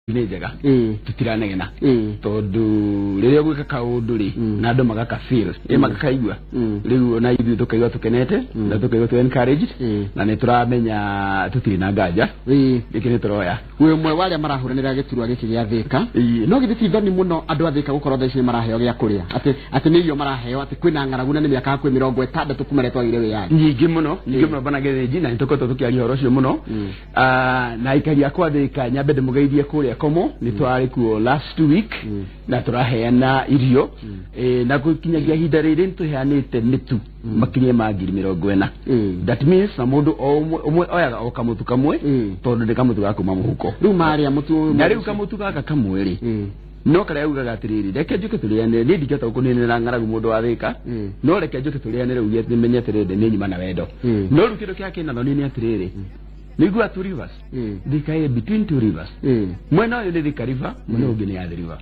Nĩ njega. Tũtiranegena tondũ rĩrĩa ũgwĩka kaũndũ rĩ na andũ magaka feel ĩ magakaigua rĩu ona ithuĩ tũkaigua tũkenete na tũkaigua tũ encouraged na nĩ tũramenya tũtirĩ na nganja gĩkĩ nĩ tũroya. Wĩ ũmwe wa arĩa marahũranĩra gĩturwa gĩkĩ gĩa Thĩka. No githĩ ti thoni mũno andũ a Thĩka gũkorwo thaa ici nĩ maraheo gĩa kũrĩa, atĩ nĩ irio maraheo, atĩ kwĩna ng'aragu na nĩ mĩaka hakuhĩ 60 kuma rĩrĩa twagĩire wĩyathi? Nyingĩ mũno, nyingĩ mũno, bana Gĩthĩnji, na nĩ tũkoretwo tũkĩaria ũhoro ũcio mũno. Ah, na aikari akwa Thĩka, nyambe ndĩmũgeithie kũrĩa Komo, nĩ tũrarĩ kuo last week na tũraheana irio. Na gũkinyagia ihinda rĩrĩ nĩ tũheanĩte mĩtu makĩria ma 40,000. That means na mũndũ o ũmwe ũmwe oyaga o kamũtu kamwe tondũ nĩ kamũtu ga kuma mũhuko. Rĩu marĩa mũtu ũyũ Na rĩu kamũtu gaka kamwe rĩ, no karĩa ugaga atĩrĩrĩ, reke njũke tũrĩanĩre, niĩ ndingĩhota gũkũninĩra ng'aragu mũndũ wa Thĩka, no reke njũke tũrĩanĩre uge nĩmenye atĩrĩrĩ nĩ nyuma na wendo. No rĩu kĩndũ kĩrĩa kĩna thoni nĩ atĩrĩrĩ, nĩigua two rivers, Thika ĩ between two rivers. Mwena ũyũ nĩ Thika River, mwena ũyũ ũngĩ nĩ Athi River.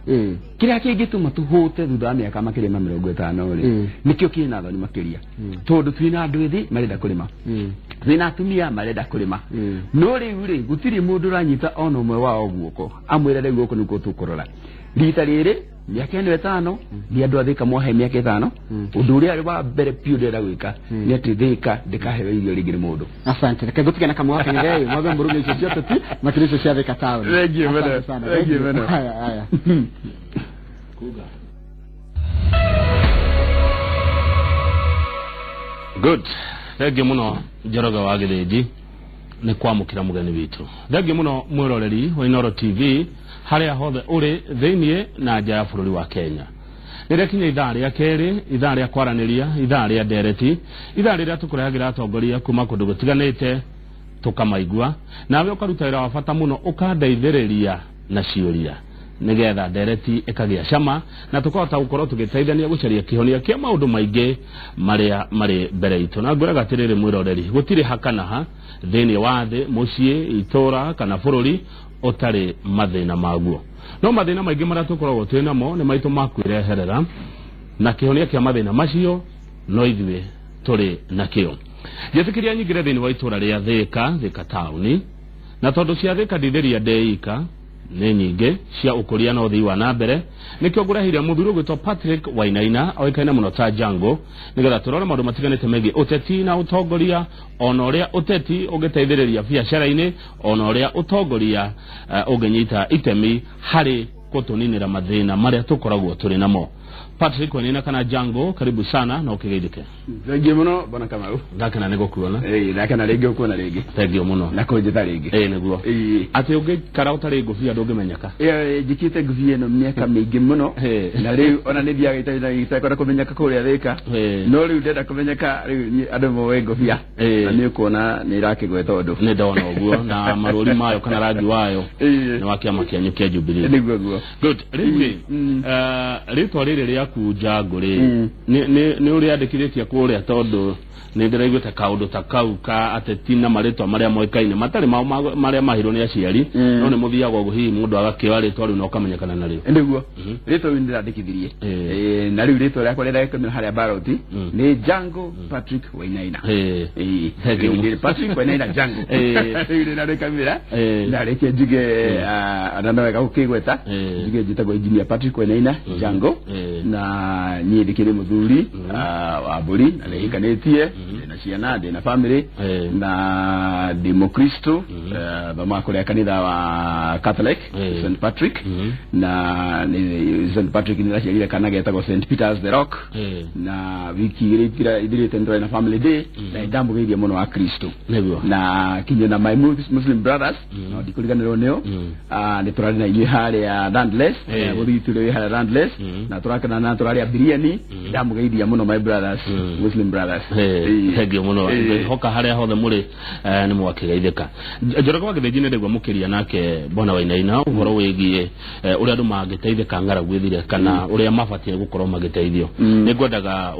Kĩrĩa kĩngĩtũma tũhũte thutha wa mĩaka makĩria ma 50 rĩ, nĩkĩo kĩna thoni makĩria, tondũ twĩna andũ ethĩ marenda kũrĩma, twĩna atumia marenda kũrĩma, no rĩu rĩ gũtirĩ mũndũ ũranyita ona ũmwe wao guoko amwĩre rĩu gũkũ nĩkuo tũkũrora rita rĩrĩ mĩaka ĩno 5. Nĩ andũ a Thĩka mwahe mĩaka 5, ũndũ ũrĩa wa mbere biũ ndĩrenda gwĩka nĩ atĩ Thĩka ndĩkaheo irio rĩngĩ nĩ mũndũ. Asante. Reke ngũtige na kamwe gaka githei mwambe mũruge icio cia ũteti, makĩria icio cia Thĩka town. Thengiũ mũno. Asante sana. Thengiũ mũno. Haya, haya. Good, thengiũ mũno Njoroge wa Gĩthĩnji nĩ kwamũkĩra mũgeni witũ. Thengiũ mũno mwĩroreri wa Inoro TV harĩa hothe ũrĩ thĩiniĩ na nja ya bũrũri wa Kenya. Nĩrĩakinya ithaa rĩa kerĩ, ithaa rĩa kwaranĩria, ithaa rĩa ndereti, ithaa rĩrĩa tũkũrehagĩra atongoria kuma kũndũ gũtiganĩte tũkamaigua, nawe ũkaruta wĩra wa bata mũno ũkandeithĩrĩria na ciũria nĩgetha ndereti ĩkagĩa cama na tũkahota gũkorwo tũgĩteithania gũcaria kĩhonia kĩa maũndũ maingĩ marĩa marĩ mbere itũ. Na ngwĩraga atĩrĩrĩ mwĩroreri, gũtirĩ ha kana ha thĩinĩ wa thĩ, mũciĩ, itũra kana bũrũri ũtarĩ mathĩna maguo. No mathĩna maingĩ marĩa tũkoragwo twĩ namo nĩ maitũ ma kwĩreherera, na kĩhonia kĩa mathĩna macio no ithuĩ tũrĩ nakĩo. Njĩtĩkĩria nyingĩre thĩinĩ wa itũra rĩa Thĩka, Thĩka taũni, na tondũ cia Thĩka ndithĩria ndeika nĩ nyingĩ cia ũkũria na ũthii wa na mbere, nĩkĩo ngũreheire mũthuri ũgwĩtwo Patrick Wainaina, oĩkaine mũno ta Jango, nĩgetha tũrore maũndũ matiganĩte megiĩ ũteti na ũtongoria, ona ũrĩa ũteti ũngĩteithĩrĩria biacara-inĩ, ona ũrĩa ũtongoria ũngĩnyita itemi harĩ gũtũninĩra mathĩna marĩa tũkoragwo tũrĩ namo. Patrick Wainaina kana Jango, karibu sana na ũkĩgeithĩke. Thengiũ mũno bwana Kamau. Ndakena nĩ gũkuona. Ĩĩ, ndakena rĩngĩ gũkuona rĩngĩ. Thengiũ mũno. Na kũnjĩta rĩngĩ. Ĩĩ nĩguo. Ĩĩ. Atĩ ũngĩikara ũtarĩ ngũbia ndũngĩmenyeka. Ĩyo njĩkĩte ngũbia ĩno mĩaka mĩingĩ mũno. Na rĩu ona nĩ thiaga itekwenda kũmenyeka kũrĩa Thĩka. No rĩu ndenda kũmenyeka rĩu niĩ andũ moe ngũbia. Na nĩ ũkuona nĩ ĩrakĩgweta ũndũ. Nĩ ndona ũguo na marũri mayo kana rangi wayo nĩ wa kĩama kĩanyu kĩa Jubilee. Nĩguo guo. Good. Rĩu rĩ, rĩtwa rĩrĩ rĩaku Jango rĩ, nĩ ũrĩandĩkithĩtie kũrĩa? Tondũ nĩ ndĩraiguĩte kaũndũ ta kau ka ateti na marĩtwa marĩa moĩkaine matarĩ mao marĩa maheirwo nĩ aciari, no nĩ mũthiaga ũguo hihi mũndũ agakĩoya rĩtwa rĩu na ũkamenyekana narĩo. Nĩguo, rĩtwa rĩu nĩndĩrandĩkithirie. Na rĩu rĩtwa rĩakwa rĩrĩa harĩa ballot nĩ Jango Patrick Wainaina. Ĩĩ. Thank you. Rĩu nĩ Patrick Wainaina Jango. Rĩu nĩrarĩkamĩra na reke njuge, na no wega gũkĩgweta, njuge njĩtagwo Engineer Patrick Wainaina Jango. Na niĩ ndĩkĩrĩ mũthuri wa mbũri na nĩhikanĩtie, ndĩna ciana, ndĩna family na ndĩ mũkristo, thomaga kũrĩa kanitha wa Catholic St Patrick, na nĩ St Patrick nĩraciarire kana getagwo St Peters the Rock. Na wiki 2 ithirĩte nĩ tũrarĩ na family day na nĩndamũgeithia mũno wa Kristo na kinya na my Muslim brothers, no ndikũriganĩrwo nĩo. Ah, nĩ tũrarĩ na inyuĩ harĩa Landless, mũthigiti ũrĩa wĩ harĩa Landless, na tũrakena na tũrarĩa biriani. Ndamũgeithia mũno my brothers, Muslim brothers. Thengiũ mũno. Ngwĩhoka harĩa hothe mũrĩ nĩ mwakĩgeithĩka. Njoroge wa Gĩthĩnji nĩ ndĩgua mũkĩria nake bwana Wainaina ũhoro wĩgiĩ ũrĩa andũ mangĩteithĩka ng'aragu ĩthire kana ũrĩa mabatiĩ gũkorwo magĩteithio. Nĩ ngwendaga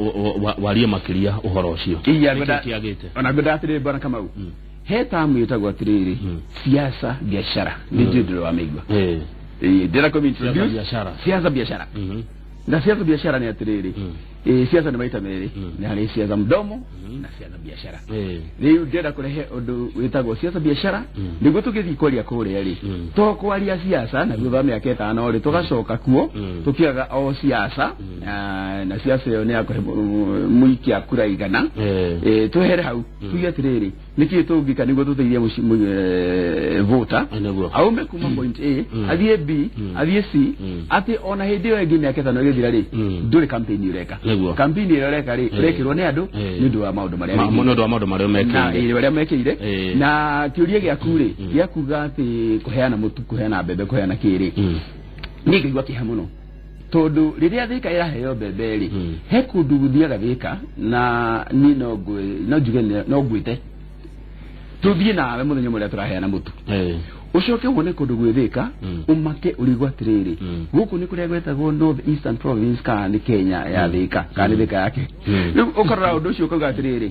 warie makĩria ũhoro ũcio. Iya, Nĩkĩĩ kĩagĩte? Ona ngwenda atĩrĩrĩ bwana Kamau, he tamu ĩtagwo atĩrĩrĩ siasa biashara, nĩ njũĩ ndũrĩ wamĩigua. Ĩĩ, ndĩrenda kũmĩ Siasa introduce. biashara. Siasa biashara. Na siasa biashara nĩ atĩrĩrĩ, Siasa nĩ maita merĩ. Nĩ harĩ siasa mdomo na siasa biashara. Rĩu ndĩrenda kũrehe ũndũ wĩtagwo siasa biashara, nĩguo tũgĩthiĩ kwaria kũrĩa rĩ, to kwaria siasa na thutha wa mĩaka 5 rĩ, tũgacoka kuo tũkiaga o siasa, na siasa ĩyo nĩ ya kũhe mũikia kura igana. Twehere hau, tuge atĩrĩrĩ, nĩkĩĩ tũngĩka nĩguo tũteithie voter Nĩguo. aume kuma point A athiĩ B, athiĩ C, atĩ ona hĩndĩ ĩyo ĩngĩ mĩaka 5 ĩgĩthira rĩ, ndũrĩ campaign ũreka. Nĩguo. Campaign ĩrĩa ũreka rĩ, ũrekĩrwo nĩ andũ nĩ ũndũ wa maũndũ marĩa wĩkĩte. Nĩ ũndũ wa maũndũ marĩa Na mekĩire. Marĩa mekĩire. Na kĩũria gĩaku rĩ, gĩa kuga atĩ kũheana mũtu, kũheana mbembe, kũheana kĩrĩ, niĩ ngaigua kĩeha mũno, tondũ rĩrĩa Thĩka ĩraheo mbembe rĩ, he kũndũ gũthiaga Thĩka, na niĩ no njuge no ngwĩte tũthiĩ nawe mũthenya ũmwe ũrĩa tũraheana mũtu, ũcoke wone kũndũ gwĩ Thĩka, ũmake ũrigwo atĩrĩrĩ, gũkũ nĩ kũrĩa gwetagwo North Eastern Province kana nĩ Kenya ya Thĩka kana nĩ Thĩka yake? Rĩu ũkarora ũndũ ũcio ũkauga atĩrĩrĩ,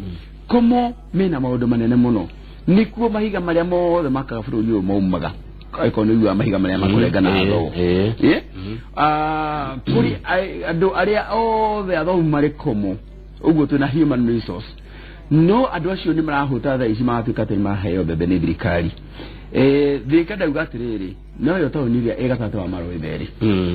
komo mena maũndũ manene mũno, nĩkuo mahiga marĩa mothe makaga bũrũri ũyũ maumaga, angĩkorwo nĩ ũiguaga mahiga marĩa makũrenga na thoo. Kũrĩ andũ arĩa othe athomu marĩ komo ũguo, twĩna human resource, no andũ acio nĩ marahũta thaa ici magatuĩka atĩ nĩ maraheo mbembe nĩ thirikari. Thĩka ndauga atĩrĩrĩ, noyo taũni ĩrĩa ĩ gatagatĩ wa marũĩ merĩ,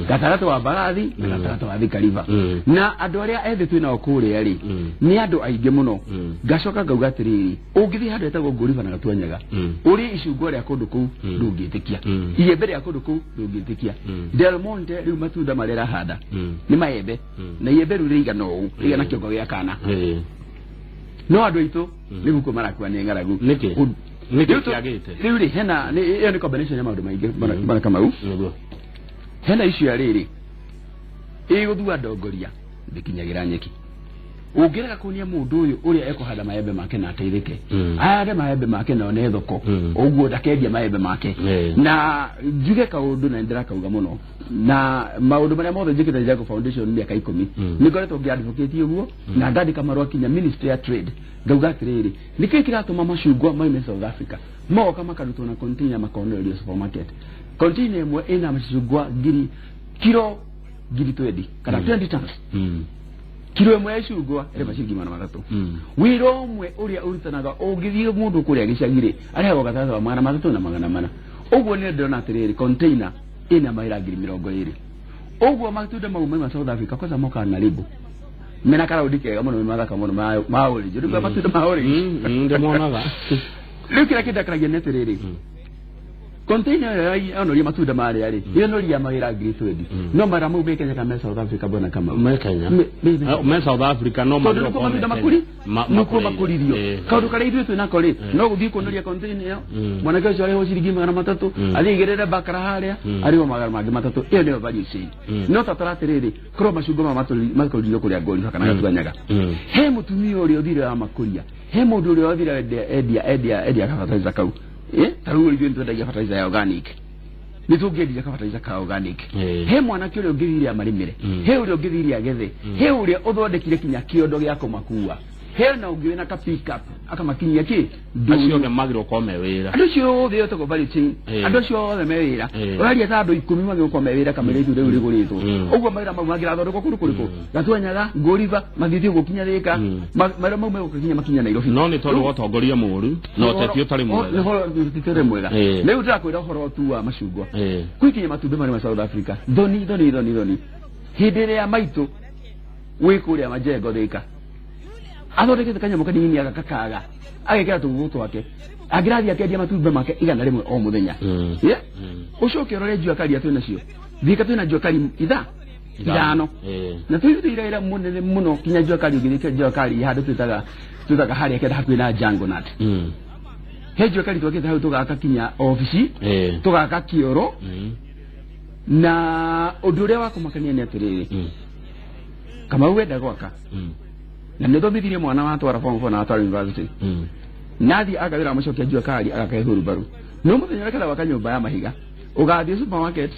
gatagatĩ wa Mbagathi na gatagatĩ wa Thika River, na andũ arĩa ethĩ twĩ nao kũrĩa rĩ, nĩ andũ aingĩ mũno. Ngacoka ngauga atĩrĩrĩ, ũngĩthiĩ handũ hetagwo Ngũriba na Gatuanyaga, ũrĩe icungwa rĩa kũndũ kũu, ndũngĩtĩkia. Iembe rĩa kũndũ kũu, ndũngĩtĩkia. Del Monte rĩu matunda marĩa ĩrahanda nĩ maembe, na iembe rĩu rĩigana ũũ, rĩigana kĩongo gĩa kana, no andũ aitũ nĩ gũkua marakua nĩ ng'aragu. Nĩkĩ? Nĩkĩ kĩagĩte? Rĩu rĩ, hena ĩyo nĩ combination ya maũndũ maingĩ, bwana Kamau. Hena icio ya rĩrĩ ĩgũthua ndongoria ndĩkinyagĩra nyeki. Ũngĩrega kuonia mũndũ ũyũ ũrĩa ekũhanda maembe make na ateithĩke, ahande maembe make na one thoko, ũguo ndakendia maembe make. Na njuge kaũndũ, na nĩndĩrakauga mũno, na maũndũ marĩa mothe njĩkĩte Jago Foundation mĩaka 10, nĩ ngoretwo ngĩ-advocate ũguo na ngandĩka marũa kinya Ministry ya Trade, ngauga atĩrĩrĩ, nĩkĩĩ kĩratũma macungwa maime South Africa, moka makarutwo na container, makonererio supermarket? Container ĩmwe ĩna macungwa ngiri kiro 20,000 kana 20 tons. Kiro ĩmwe ya icungwa ĩrĩ ciringi 300. Wĩra ũmwe ũrĩa ũrutanaga, ũngĩthiĩ mũndũ kũrĩa gĩcagi-rĩ, arĩhagwo gatagatĩ wa 300 na 400. Ũguo nĩ ndĩrona atĩrĩrĩ, container ĩna mawĩra 20,000. Ũguo matunda mau maima South Africa kwanza mokaga na label mena karaundi kega mũno, mathaka mũno, ma orange. Rĩu matunda ma orange. Ndĩmonaga. Rĩu kĩrĩa kĩndakaragia nĩ atĩrĩrĩ, container ĩyo yonoria matunda marĩa rĩ, yonoria mawĩra 20,000, no mawĩra mau me Kenya kana me South Africa, bwana Kamau? Me Kenya. Me South Africa no tondũ magĩrĩirwo nĩkuo gũkorwo me matunda Kenya. makũri nĩkuo makũrĩire. Makũririo. Kaũndũ karĩa ithuĩ twĩnako rĩ, no gũthiĩ kuonoria container ĩyo, mwanake ũcio arĩhwo ciringi 300, athiĩ aigĩrĩre bakara harĩa, arĩhwo 300. Ĩyo nĩyo value chain. No ta tara atĩrĩrĩ, korwo macungwa maya makũririo kũrĩa Ngoriba kana Gatuanyaga, he mũtumia ũrĩa ũthire wa makũria, he mũndũ ũrĩa wathire endia endia endia endia kabataiza kau. Ta rĩu ithuĩ nĩtwendagia fertilizer ya organic, nĩ tũngĩendia kabataiza ka organic. He mwanake ũrĩa ũngĩthire amarĩmĩre, he ũrĩa ũngĩthire agethe, he ũrĩa ũthondekire kinya kĩondo gĩa kũmakua, he na ũngĩ wĩna ka pick up akamakinyia kĩ Acio othe magĩrĩirwo gũkorwo me wĩra. Andũ acio othe ĩtagwo value chain. Andũ acio othe me wĩra. Ũraria ta andũ 10 magĩrĩirwo gũkorwo me wĩra kamũira ithuĩ rĩu rĩgũrĩtwo. Ũguo mawĩra mau mangĩrathondekwo kũndũ kũrĩkũ? Gatuanyaga, Ngũriba, mathiĩte ũguo kinya Thĩka. Mawĩra mau megũkinya makinya Nairobi. No nĩ tondũ wa ũtongoria mũũru na ũteti ũtarĩ mwega. Nĩ ũhoro ũteti ũtarĩ mwega. Rĩu ndĩrakwĩra ũhoro tu wa macungwa. Kwĩ kinya matumbĩ marĩ ma South Africa. Thoni, thoni, thoni, thoni. Hĩndĩ ĩrĩa maitũ wĩ kũrĩa Majengo Thĩka athondekete kanyamũ kanini aka kakaga, agekĩra tũgũgũ twake, angĩrathiĩ akendia matumbĩ make 100 o mũthenya. Yeah? Ũcoke ũrore njua kari twĩ nacio Thika, twĩna njua kari 5 na twĩrutĩire wĩra mũnene mũno kinya njua kari. Ũngĩthiĩ njua kari handũ twĩtaga harĩa kenda hakuhĩ na Jungle Nut, he njua kari twakĩte hau, tũgaka kinya obici, tũgaka kĩoro. Na ũndũ ũrĩa wa kũmakania nĩ atĩrĩrĩ, Kamau wenda gwaka na nĩ ũthomithirie mwana watwara form 4 na watwara university, nathiĩ agawĩra amũcokia njua kari agakahe hurubaru, no mũthenya ũrĩa gwaka nyũmba ya mahiga, ũgathiĩ supermarket,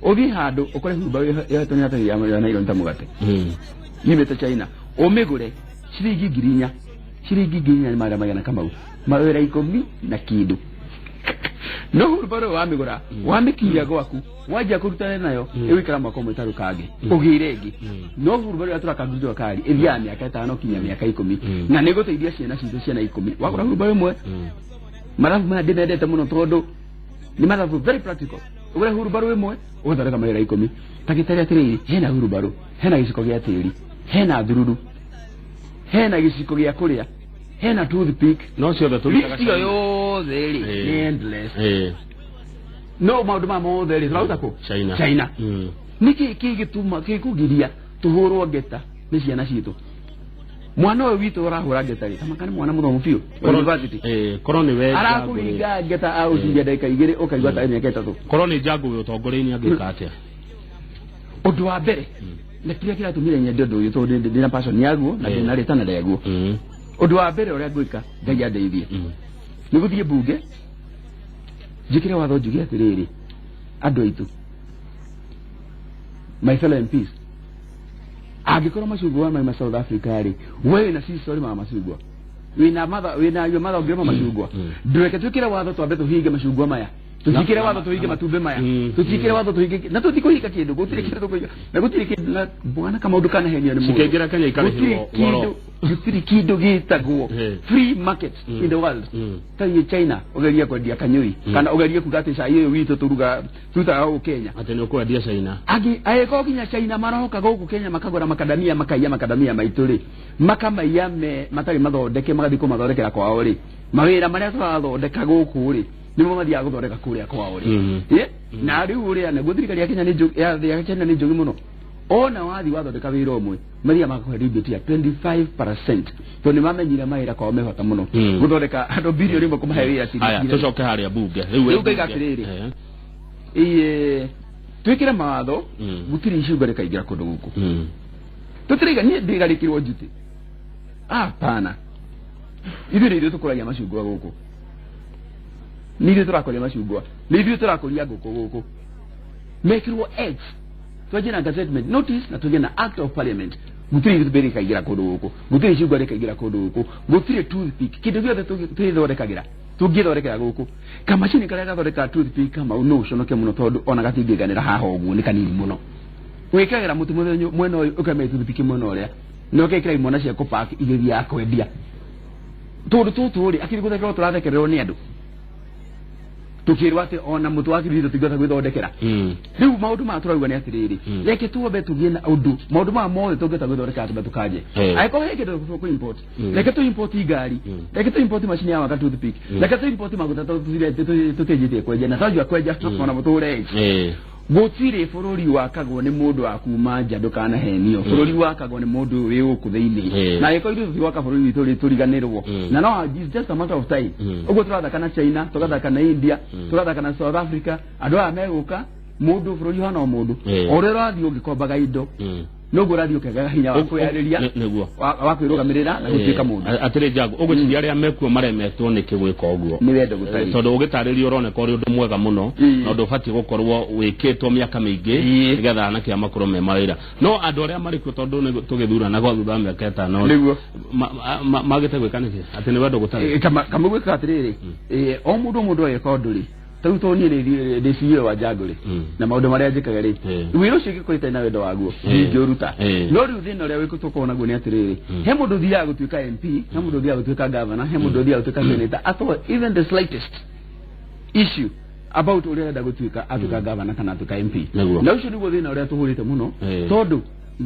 ũthiĩ handũ ũkore hurubaru yohetwo nĩ iratathi ya nylon ta mũgate, yumĩte China, ũmĩgũre ciringi 4,000. Ciringi 4,000 nĩ marĩa magana, Kamau, mawĩra 10 na kĩndũ. No hurubaro wamĩgũra, wamĩkinyia gwaku, wanjia kũrutana nayo, ĩgũikara mwaka ũmwe ĩtarĩ kangĩ ũgĩre ĩngĩ. No hurubaro ĩrĩa tũraka jua kari ĩthiaga mĩaka 5 kinya mĩaka 10, na nĩ ĩgũteithia ciana citũ, ciana 10. Wagũra hurubaro ĩmwe, mathabu maya ndĩmendete mũno tondũ nĩ mathabu very practical. Ũgũre hurubaro ĩmwe, ũgũthondeka mawĩra 10. Ta gĩtare atĩrĩrĩ, hena hurubaro, hena gĩciko gĩa tĩri, hena thururu, hena gĩciko gĩa kũrĩa, hena toothpick. No ciothe tũrutaga List ĩyo yothe rĩ, nĩ endless. No maũndũ maya mothe rĩ, tũraruta kũ? China. China. Nĩkĩ kĩgĩtũma gĩkũgiria tũhũrwo ngeta nĩ ciana citũ? Mwana ũyũ witũ ũrahũra ngeta rĩ, tamaka nĩ mwana mũthomu biũ wa university. Korwo nĩ we Njangũ rĩ, Arakũringa ngeta agũcindia ndagĩka 2, ũkaigua tarĩ mĩaka 3. Korwo nĩ Njangũ wĩ ũtongoria-inĩ, angĩka atĩa? Ũndũ wa mbere na kĩrĩa kĩratũmire nyende ũndũ ũyũ, tondũ ndĩna passion yaguo na ndĩna rĩtana rĩaguo, ũndũ wa mbere ũrĩa ngwĩka, Ngai andeithie, nĩ gũthiĩ mbunge njĩkĩre watho, njuge atĩrĩrĩ, andũ aitũ, my fellow MPs, angĩkorwo macungwa maima South Africa rĩ, we wĩna sisi ũrĩmaga macungwa, wĩna matha, wĩna your mother ũngĩrĩma macungwa, ndũreke twĩkĩre watho twambe tũhinge macungwa maya, tũtikĩre watho tũhinge matumbĩ maya, tũtikĩre watho tũhinge, na tũtikũhinga kĩndũ, gũtirĩ kĩndũ tũkũhinga na gũtirĩ kĩndũ, na bwana kamaũndũ kanahenio nĩ mũndũ. Cikĩingĩra Kenya ikarĩhĩrwo Gũtirĩ goro. kĩndũ, gũtirĩ kĩndũ gĩtagwo free market in the world. Ta China ũgerie kwendia kanyũi, kana ũgerie kuga atĩ cai ũyũ witũ tũruga tũrutaga gũkũ Kenya atĩ nĩ ũkwendia China. Angĩ angĩkorwo nginya China maroka gũkũ Kenya makagũra makadamia, makaiya makadamia maitũ rĩ, makamaiya me matarĩ mathondeke, magathiĩ kũmathondekera kwao rĩ, mawĩra marĩa tũrathondeka gũkũ rĩ, nĩmo mathiaga gũthondeka kũrĩa kwao rĩ. Na rĩu ũrĩa naguo thirikari ya Kenya nĩ njũgĩ, ya China nĩ njũgĩ mũno. Ona wathi wathondeka wĩra ũmwe, mathiaga makakũhe rebate ya 25%, tondũ nĩ mamenyire mawĩra kwao me bata mũno gũthondeka andũ 1 billion kũmahe wĩra ciringi Aya, tũcoke harĩa mbunge rĩu. Rĩu ngaiga atĩrĩrĩ, iye twĩkĩre mawatho, gũtirĩ icunga rĩkaingĩra kũndũ gũkũ. Tũtiraiga niĩ ndĩgarĩkĩrwo njutĩ, hapana. Ithuĩ nĩ ithuĩ tũkũragia macungwa gũkũ, nĩ ithuĩ tũrakũria macungwa, nĩ ithuĩ tũrakũria ngũkũ gũkũ. Mekĩrwo eggs, twanjie na gazettement notice na tũgĩe na act of parliament. Gũtirĩ itumbĩ rĩkaingĩra kũndũ gũkũ, gũtirĩ icungwa rĩkaingĩra kũndũ gũkũ, gũtirĩ toothpick. Kĩndũ gĩothe twĩthondekagĩra, tũngĩthondekera gũkũ. Kamacini karĩa gathondekaga toothpick kamau, no ũconoke mũno, tondũ ona gatingĩiganĩra haha ũguo, nĩ kanini mũno. Wĩkagĩra mũtĩ mũthenya mwena ũyũ, ũkemea toothpick mwena ũrĩa, na ũgekĩra imwana cia kũpack igĩthiaga kwendia. Tũndũ tũtũ rĩ, akĩrĩ gũthekerwo, tũrathekererwo nĩ andũ tukirwo atĩ ona mũtĩ wa kibiriti tũtingĩhota gwĩthondekera. Rĩu maũndũ maya tũrauga nĩ atĩrĩrĩ, reke twambe tũgĩe na ũndũ, maũndũ maya mothe tũngĩhota gwĩthondekera, twambe tũkanje. Angĩkorwo he kĩndũ tũkũ import, reke tũ import ngari, reke tũ import macini ya waka toothpick, reke tũ import maguta, tondũ tũtĩnjĩtie kwenja na twanjia kwenja ona mũtũre. Gũtirĩ bũrũri wakagwo nĩ mũndũ wa kuma nja, ndũkanahenio. Bũrũri wakagwo nĩ mũndũ wĩ gũkũ thĩinĩ. Na angĩkorwo ithuĩ tũtigwaka bũrũri witũ rĩ, tũriganĩrwo. Na no it's just a matter of time. Ũguo tũrathaka na China, tũgathaka na India, tũgathaka na South Africa, andũ aya megũka mũndũ bũrũri ũhana o mũndũ. O ũrĩa ũrathiĩ ũgĩkombaga indo, noguo ũrathiĩ ũkĩagaga hinya wa kwĩyarĩria, Nĩguo. wa kwĩrũgamĩrĩra na gũtuĩka mũndũ. Atĩrĩ Jago, ũgwĩciria arĩa mekuo maremetwo nĩkĩ gwĩka ũguo? Nĩ wendo gũtarĩ. Tondũ ũgĩtarĩria ũroneka ũrĩ ũndũ mwega mũno na ũndũ ũbatiĩ gũkorwo wĩkĩtwo mĩaka mĩingĩ, nĩgetha anake aya makorwo me mawĩra. No andũ arĩa marĩ kuo, tondũ nĩ tũgĩthurana gwa thutha wa mĩaka 5 rĩ, Nĩguo. Magĩte gwĩka nĩkĩ atĩ nĩ wendo gũtarĩ? Kamau gwĩka atĩrĩrĩ, o mũndũ o mũndũ agĩka ũndũ rĩ, ta rĩu tondũ niĩ ndĩ CEO wa Jango rĩ, na maũndũ marĩa njĩkaga rĩ, wĩra ũcio ũngĩkorwo itarĩ na wendo waguo, ndingĩũruta. No rĩu thĩna ũrĩa wĩkũ tũkoragwo naguo nĩ atĩrĩrĩ, he mũndũ ũthiaga gũtuĩka MP, he mũndũ ũthiaga gũtuĩka governor, he mũndũ ũthiaga gũtuĩka senator, at all even the slightest issue about ũrĩa arenda gũtuĩka, atuĩka governor kana atuĩka MP. Na ũcio nĩguo thĩna ũrĩa tũhũrĩte mũno, tondũ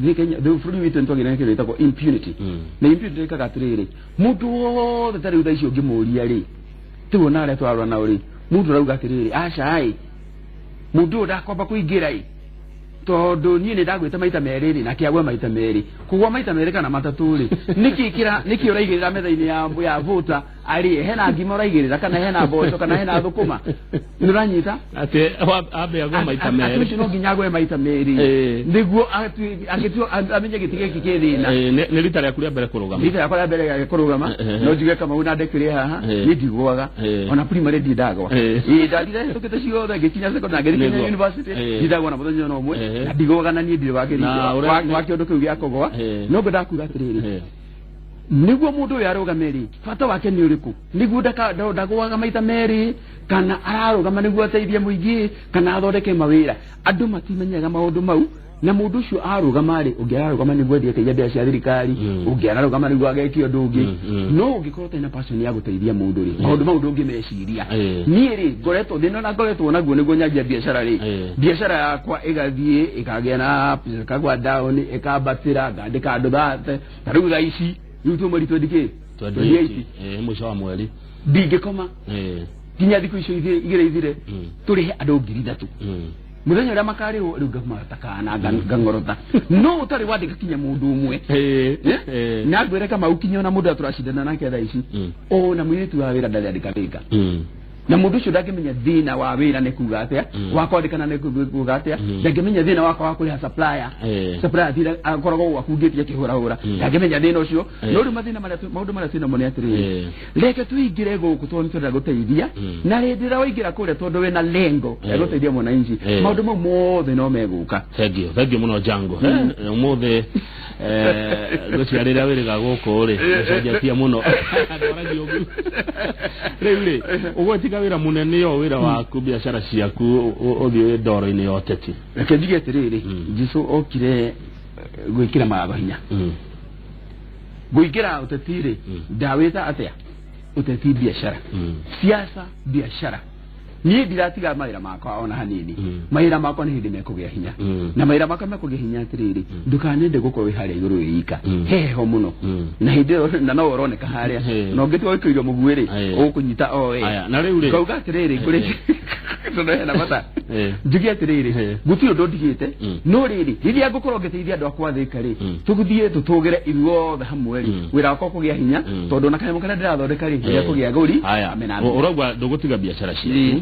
thĩ Kenya, thĩ bũrũri witũ nĩtwagĩire na kĩndũ gĩtagwo impunity. Na impunity ĩkaga atĩrĩrĩ, mũndũ wothe ta rĩu thaa ici ũngĩmũria rĩ, tiguo na arĩa tũrarora nao rĩ, mũndũ arauga atĩrĩrĩ, aca ĩ, mũndũ ũyũ ndakwamba kũingĩra ĩ, tondũ niĩ nĩ ndagwĩte maita merĩ rĩ, nake agwe maita merĩ, kũgwa maita merĩ kana matatũ rĩ, nĩkĩ kĩra nĩkĩ ũraigĩrĩra metha-inĩ ya voter arĩe? Hena ngima ũraigĩrĩra, kana hena mboco, kana hena thũkũma? Nĩ ũranyita? Atĩ ambe agwe maita Atĩ merĩ. Ũcio no nginya agwe maita merĩ nĩguo agĩtua amenye gĩtĩ gĩkĩ kĩ thĩna. Nĩ rita rĩaku rĩa mbere kũrũgama? Rita rĩakwa rĩa mbere rĩa kũrũgama. No njuge Kamau na ndekĩrĩ haha, niĩ ndigũaga. Ona primary ndirĩ ndagwa. Ĩĩ, ndathire hĩtũkĩte ciothe, ngĩkinya secondary na ngĩthiĩ kinya university. Ndirĩ ndagwa na mũthenya ona ũmwe, na ndigũaga, na niĩ ndirĩ wa Na wa kĩũndũ kĩu gĩa kũgwa. No ngwendaga kuga atĩrĩrĩ, Nĩguo mũndũ ũyũ arũgame rĩ, bata wake nĩ ũrĩkũ? Nĩguo ndagũaga maita merĩ, kana ararũgama nĩguo ateithie mũingĩ, kana athondeke mawĩra. Andũ matimenyaga maũndũ mau, na mũndũ ũcio arũgama rĩ, ũngĩ ararũgama nĩguo athiĩ akaiye mbeca cia thirikari, ũngĩ ararũgama nĩguo ageke ũndũ ũngĩ. No ũngĩkorwo ũtarĩ na passion ya gũteithia mũndũ rĩ, maũndũ mau ndũngĩmeciria. Niĩ rĩ, ngoretwo thĩna na ngoretwo naguo nĩguo nyanjia biacara rĩ, biacara yakwa ĩgathiĩ ĩkagĩa na ĩkagwa down, ĩkambatĩra, ngandĩka andũ thate. Ta rĩu thaa ici, rĩu twĩ mweri 20 kĩ? 28. Mũico wa mweri. Ndingĩkoma nginya thikũ icio igĩrĩ ithire, tũrĩhe andũ 3,000. Mũthenya ũrĩa makarĩhwo rĩu ngamata kana ngang'orota, no ũtarĩ wandĩka kinya mũndũ ũmwe. Na ngwĩre Kamau, kinya ona mũndũ ũrĩa tũracindana nake thaa ici, ona mũirĩtu wa wĩra ndarĩ andĩka wĩka, na mũndũ ũcio ndangĩmenya thĩna wa wĩra nĩ kuga atĩa, wa kwandĩkana nĩ kuga atĩa, ndangĩmenya thĩna wakwa wa kũrĩha supplier. Supplier thira akoragwo gwaku ngĩtie akĩhũrahũra, ndangĩmenya thĩna ũcio. No rĩu mathĩna marĩa maũndũ marĩa twĩnamo nĩ atĩrĩrĩ, reke tũingĩre gũkũ tondũ nĩ tũrenda gũteithia, na rĩndĩ ĩrĩa waingĩra kũrĩa tondũ wĩna lengo ya gũteithia mwananchi, maũndũ mau mothe no megũka. Thengiũ, thengiũ mũno Jango. Ũmũthĩ ngũciarĩra wĩrĩga gũkũ rĩ, gũcenjetie mũno. Ndwaragia ũguo. Rĩu rĩ, ũgwetiga wĩra mũnene o wĩra waku, biacara ciaku, ũthiĩ ndoro-inĩ ya ũteti? Reke njuge atĩrĩrĩ, Jesu okire gwĩkĩra mawatho hinya. Ngũingĩra ũteti rĩ, ndawĩta atĩa? Ũteti biacara, siasa biacara. Niĩ ndiratiga mawĩra makwa ona hanini. Mawĩra makwa nĩ hĩndĩ mekũgĩa hinya, na mawĩra makwa mekũgĩa hinya atĩrĩrĩ, ndũkanende gũkorwo wĩ harĩa igũrũ wĩ ika, he heho mũno, na hĩndĩ ĩyo na no ũroneka harĩa, na ũngĩtua gũikĩrio mũguĩ rĩ, ũgũkũnyita o we. Aya, na rĩu rĩ, ngauga atĩrĩrĩ, ngũrĩ tondũ hena bata, njuge atĩrĩrĩ, gũtirĩ ũndũ ndigĩte. No rĩrĩ, rĩrĩa ngũkorwo ngĩteithia andũ akwa Thĩka rĩ, tũgũthiĩ tũtũgĩre ithuothe hamwe rĩ, wĩra wakwa ũkũgĩa hinya, tondũ ona kanyamũ karĩa ndĩrathondeka rĩ, nĩgekũgĩa agũri. Haya. Amena. Ũrauga ndũgũtiga biacara ciaku.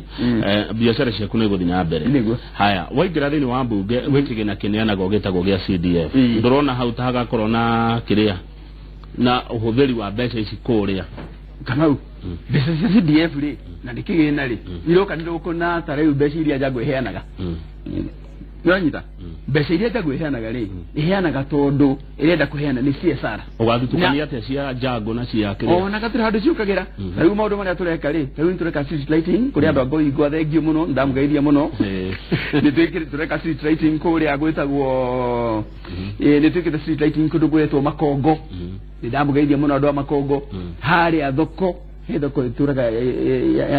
Biacara ciaku nĩ igũthiĩ na mbere. Nĩguo. Haya, waingĩra thĩinĩ wa mbunge gwĩ kĩgĩna kĩneanagwo gĩtagwo gĩa CDF. Ndũrona hau ta hagakorwo na kĩrĩa na ũhũthĩri wa mbeca ici kũrĩa? Kamau, mbeca cia CDF rĩ, na nĩ kĩgĩna rĩ, iroka nĩrũkũna ta rĩu mbeca iria Njangũ ĩheanaga, nĩwanyita? Mbeca iria Njangũ ĩheanaga rĩ, ĩheanaga tondũ ĩrenda kũheana nĩ CSR. Ũgathutũkania atĩa cia Jango na cia kĩrĩa? Ona gatirĩ handũ ciũkagĩra. Ta rĩu maũndũ marĩa tũreka rĩ, ta rĩu nĩtũreka street lighting kũrĩ andũ a Ngoingwa, thengiũ mũno, ndamũgeithia mũno. Nĩ tũreka street lighting kũrĩa gwĩtagwo, nĩ twĩkĩte street lighting kũndũ gwĩtwo Makongo. Nĩ ndamũgeithia mũno andũ a Makongo. Harĩa thoko, he thoko ĩtũraga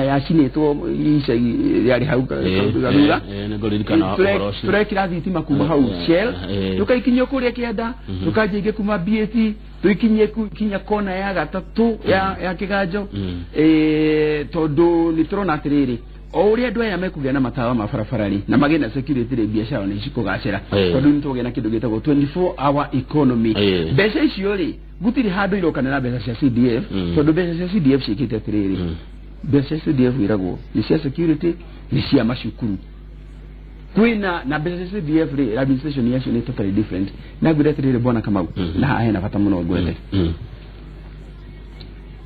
yacinĩtwo icagi yarĩ hau thutha. Nĩ ngũririkana ũhoro ũcio. Tũrekĩra thitima kuma hau Shell, tũkaikinyio kũrĩa kĩanda, tũkanjia ingĩ kuma BAT, tũikinyie kinya kona ya gatatũ ya kĩganjo. Tondũ nĩ tũrona atĩrĩrĩ, o ũrĩa andũ aya mekũgĩa na matawa ma barabara rĩ, na magĩe na security rĩ, biacara nĩ cikũgacĩra, tondũ nĩ tũgĩa na kĩndũ gĩtagwo 24 hour economy. Mbeca icio rĩ, gũtirĩ handũ irokana na mbeca cia CDF, tondũ mbeca cia CDF ciĩkĩte atĩrĩrĩ, mbeca cia CDF iragwo nĩ cia security, nĩ cia macukuru, kwĩna na mbeca cia CDF rĩ, administration yacio nĩ totally different. Na ngwĩre atĩrĩrĩ, bwana Kamau, na haha hena bata mũno ngwete,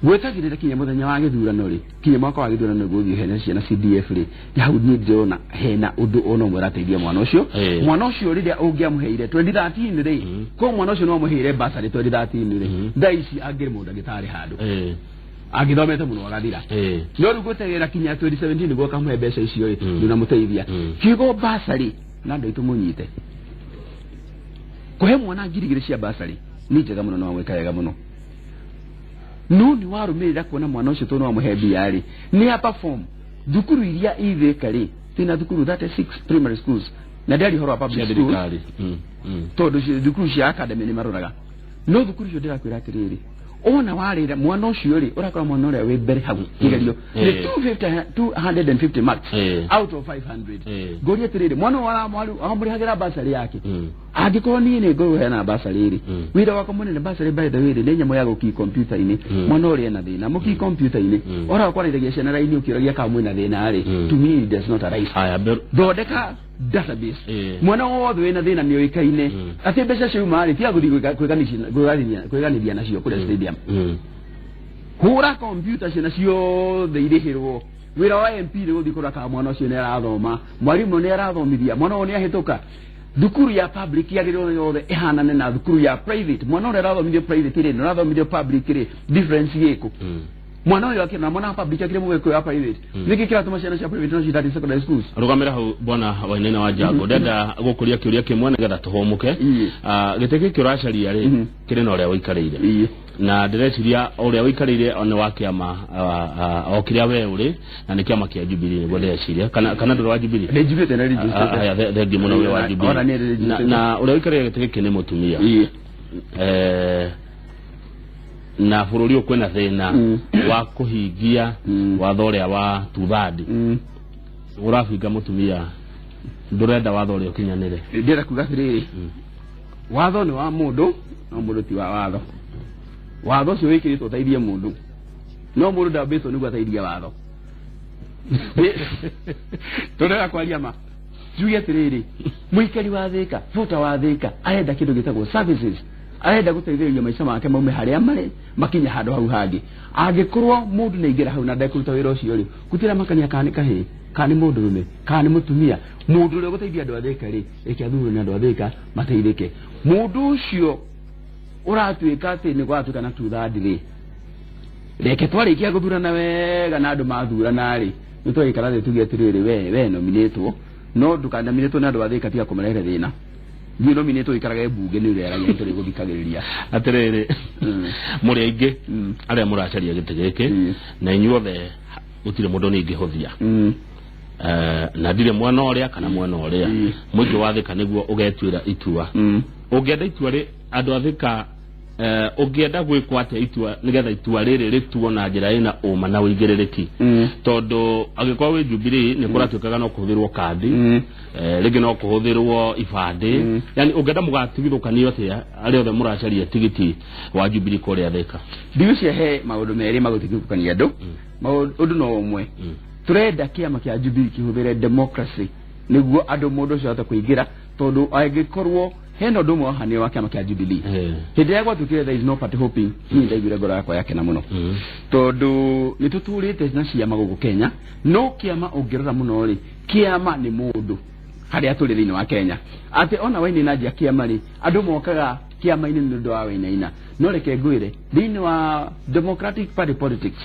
gwetagĩrĩra kinya mũthenya wa gĩthurano rĩ, kinya mwaka wa gĩthurano nĩguo ũthiĩ ũheane ciana CDF rĩ, nĩ hau niĩ ndĩrona hena ũndũ ona ũmwe ũrateithia mwana ũcio. Mwana ũcio rĩrĩa ũngĩamũheire 2013 rĩ, ko mwana ũcio no amũheire basarĩ 2013 rĩ, thaa ici angĩrĩ mũndũ ndagĩtarĩ handũ, angĩthomete mũno agathira. No rĩu gweterera kinya 2017 nĩguo akamũhe mbeca icio rĩ, ndũnamũteithia. Kiugo basarĩ, na andũ aitũ mũnyite, kũhe mwana 2,000 cia basarĩ nĩ njega mũno, no wamwĩka wega mũno, no nĩ warũmĩrĩra kuona mwana ũcio tondũ wamũhe mbia rĩ, nĩ a perform thukuru iria ithĩka rĩ, twĩna thukuru 36 primary schools, na ndĩaria ũhoro wa public cia schools thirikari. Tondũ thukuru cia academy nĩ maroraga, no thukuru icio ndĩrakwĩra atĩrĩrĩ, ona warĩra mwana ũcio rĩ, ũrakora mwana ũrĩa wĩ mbere hau kĩgerio nĩ 250, 250 marks out of 500. Ngũria atĩrĩrĩ, mwana ũyũ wamũrĩhagĩra basarĩ yake, angĩkorwo niĩ nĩ ngũheana basarĩ rĩ, wĩra wakwa mũnene, basarĩ by the way rĩ, nĩ nyamũ ya gũkii kompiuta-inĩ. Mwana ũrĩa ena thĩna mũkii kompiuta-inĩ, ora kwarĩragia ciana raini ũkĩũragia kana mwĩna thĩna rĩ, to me it does not arise. Haya, Thondeka database, mwana wothe wĩna thĩna nĩ ũĩkaine, atĩ mbeca ciauma rĩ, tiga gũthiĩ kwĩganithia nacio kũrĩa stadium. Hũra kompiuta ciana ciothe irĩhĩrwo. Wĩra wa MP nĩ gũthiĩ kũrora kana mwana ũcio nĩ arathoma, mwarimũ nĩ arathomithia mwana ũyũ, nĩ ahĩtũka. Thukuru ya public yagĩrĩirwo yothe ĩhanane na thukuru ya private. Mwana ũrĩa ũrathomithio private rĩ, na ũrathomithio public rĩ, difference gĩkũ? Mwana ũyũ akĩna mwana wa public akĩrĩ mũgĩkũyũ wa private, nĩkĩ kĩratũma ciana cia private no citathiĩ secondary schools? Rũgamĩra hau, bwana Wainaina wa Njango, ndenda gũkũria kĩũria kĩmwe nĩgetha tũhũmũke. Ah, gĩtĩ gĩkĩ ũracaria rĩ, kĩrĩ na ũrĩa ũikarĩire, na ndĩreciria ũrĩa ũikarĩire nĩ wa kĩama o kĩrĩa we ũrĩ na nĩ kĩama kĩa Jubilee, nĩguo ndĩreciria, kana ndũrĩ wa Jubilee? Nĩ njugĩte na registered. Haya, thengiũ mũno wĩ wa Jubilee. Ona niĩ ndĩ Na- registered. Na ũrĩa ũikarĩire gĩtĩ gĩkĩ nĩ mũtumia. Na bũrũri ũyũ kwĩna thĩna wa kũhingia watho ũrĩa wa tuthandi. Ũrabinga mũtumia, ndũrenda watho ũrĩa ũkinyanĩre? Ndĩrenda kuga atĩrĩrĩ, watho nĩ wa mũndũ, no mũndũ ti wa watho. Watho ũcio wĩkĩrĩtwo ũteithie mũndũ, no mũndũ ndambĩtwo nĩguo ateithie watho. Tũrenda kwaria ma, njuge atĩrĩrĩ, mũikari wa Thĩka, bota wa Thĩka, arenda kĩndũ gĩtagwo services, arenda gũteithĩrĩria maica make maume harĩa marĩ makinye handũ hau hangĩ. Angĩkorwo mũndũ nĩ aingĩra hau na ndekũruta wĩra ũcio rĩ, gũtirĩ makania kana nĩ kahĩĩ, kana nĩ mũndũrũme, kana nĩ mũtumia. Mũndũ ũrĩa ũgũteithia andũ a Thĩka rĩ, reke athurwo nĩ andũ a Thĩka mateithĩke. Mũndũ ũcio ũratuĩka atĩ nĩ gwatuĩka na tuthandi rĩ, reke twarĩkia gũthurana wega na andũ mathurana rĩ, nĩ twagĩikara thĩ tuge atĩrĩrĩ, we nominĩtwo, no ndũkanominĩtwo nĩ andũ a Thĩka, tiga kũmarehe thĩna. Thiĩ nominĩtwo ũikarage mbunge, nĩ ũreragia nĩ tũrĩgũthikagĩrĩria. Atĩrĩrĩ, mũrĩ aingĩ arĩa mũracaria gĩtĩ gĩkĩ, na inyuothe gũtirĩ mũndũ niĩ ingĩhũthia. Na ndirĩ mwena ũrĩa kana mwena ũrĩa. Mũingĩ wa Thĩka nĩguo ũgetuĩra itua. Ũngĩenda itua rĩ, andũ a Thĩka, ũngĩenda gwĩkwo atĩa itua nĩgetha itua rĩrĩ rĩtuo na njĩra ĩna ũma na ũigĩrĩrĩki? Tondũ angĩkorwo wĩ Jubilee, nĩ kũratuĩkaga no kũhũthĩrwo kandi, rĩngĩ no kũhũthĩrwo ibandĩ. Yani ũngĩenda mũgatigithũkanio atĩa arĩa othe mũracaria tigiti wa Jubilee kũrĩa Thĩka? Ndigũcia he maũndũ merĩ magũtigithũkania andũ. Ũndũ no ũmwe, tũrenda kĩama kĩa Jubilee kĩhũthĩre democracy nĩguo andũ, mũndũ ũcio ahote kũingĩra, tondũ angĩkorwo hena ũndũ ũmwe wahanire wa kĩama kĩa Jubilee, hĩndĩ ĩrĩa gwatuĩkire there is no party hopping, niĩ ndaiguire ngoro yakwa yakena mũno, tondũ nĩ tũtũrĩte na ciama gũkũ Kenya, no kĩama ũngĩrora mũno rĩ, kĩama nĩ mũndũ. Harĩa tũrĩ thĩinĩ wa Kenya, atĩ ona Wainaina njia kĩama rĩ, andũ mokaga kĩama-inĩ nĩ ũndũ wa Wainaina. No reke ngwĩre, thĩinĩ wa democratic party politics,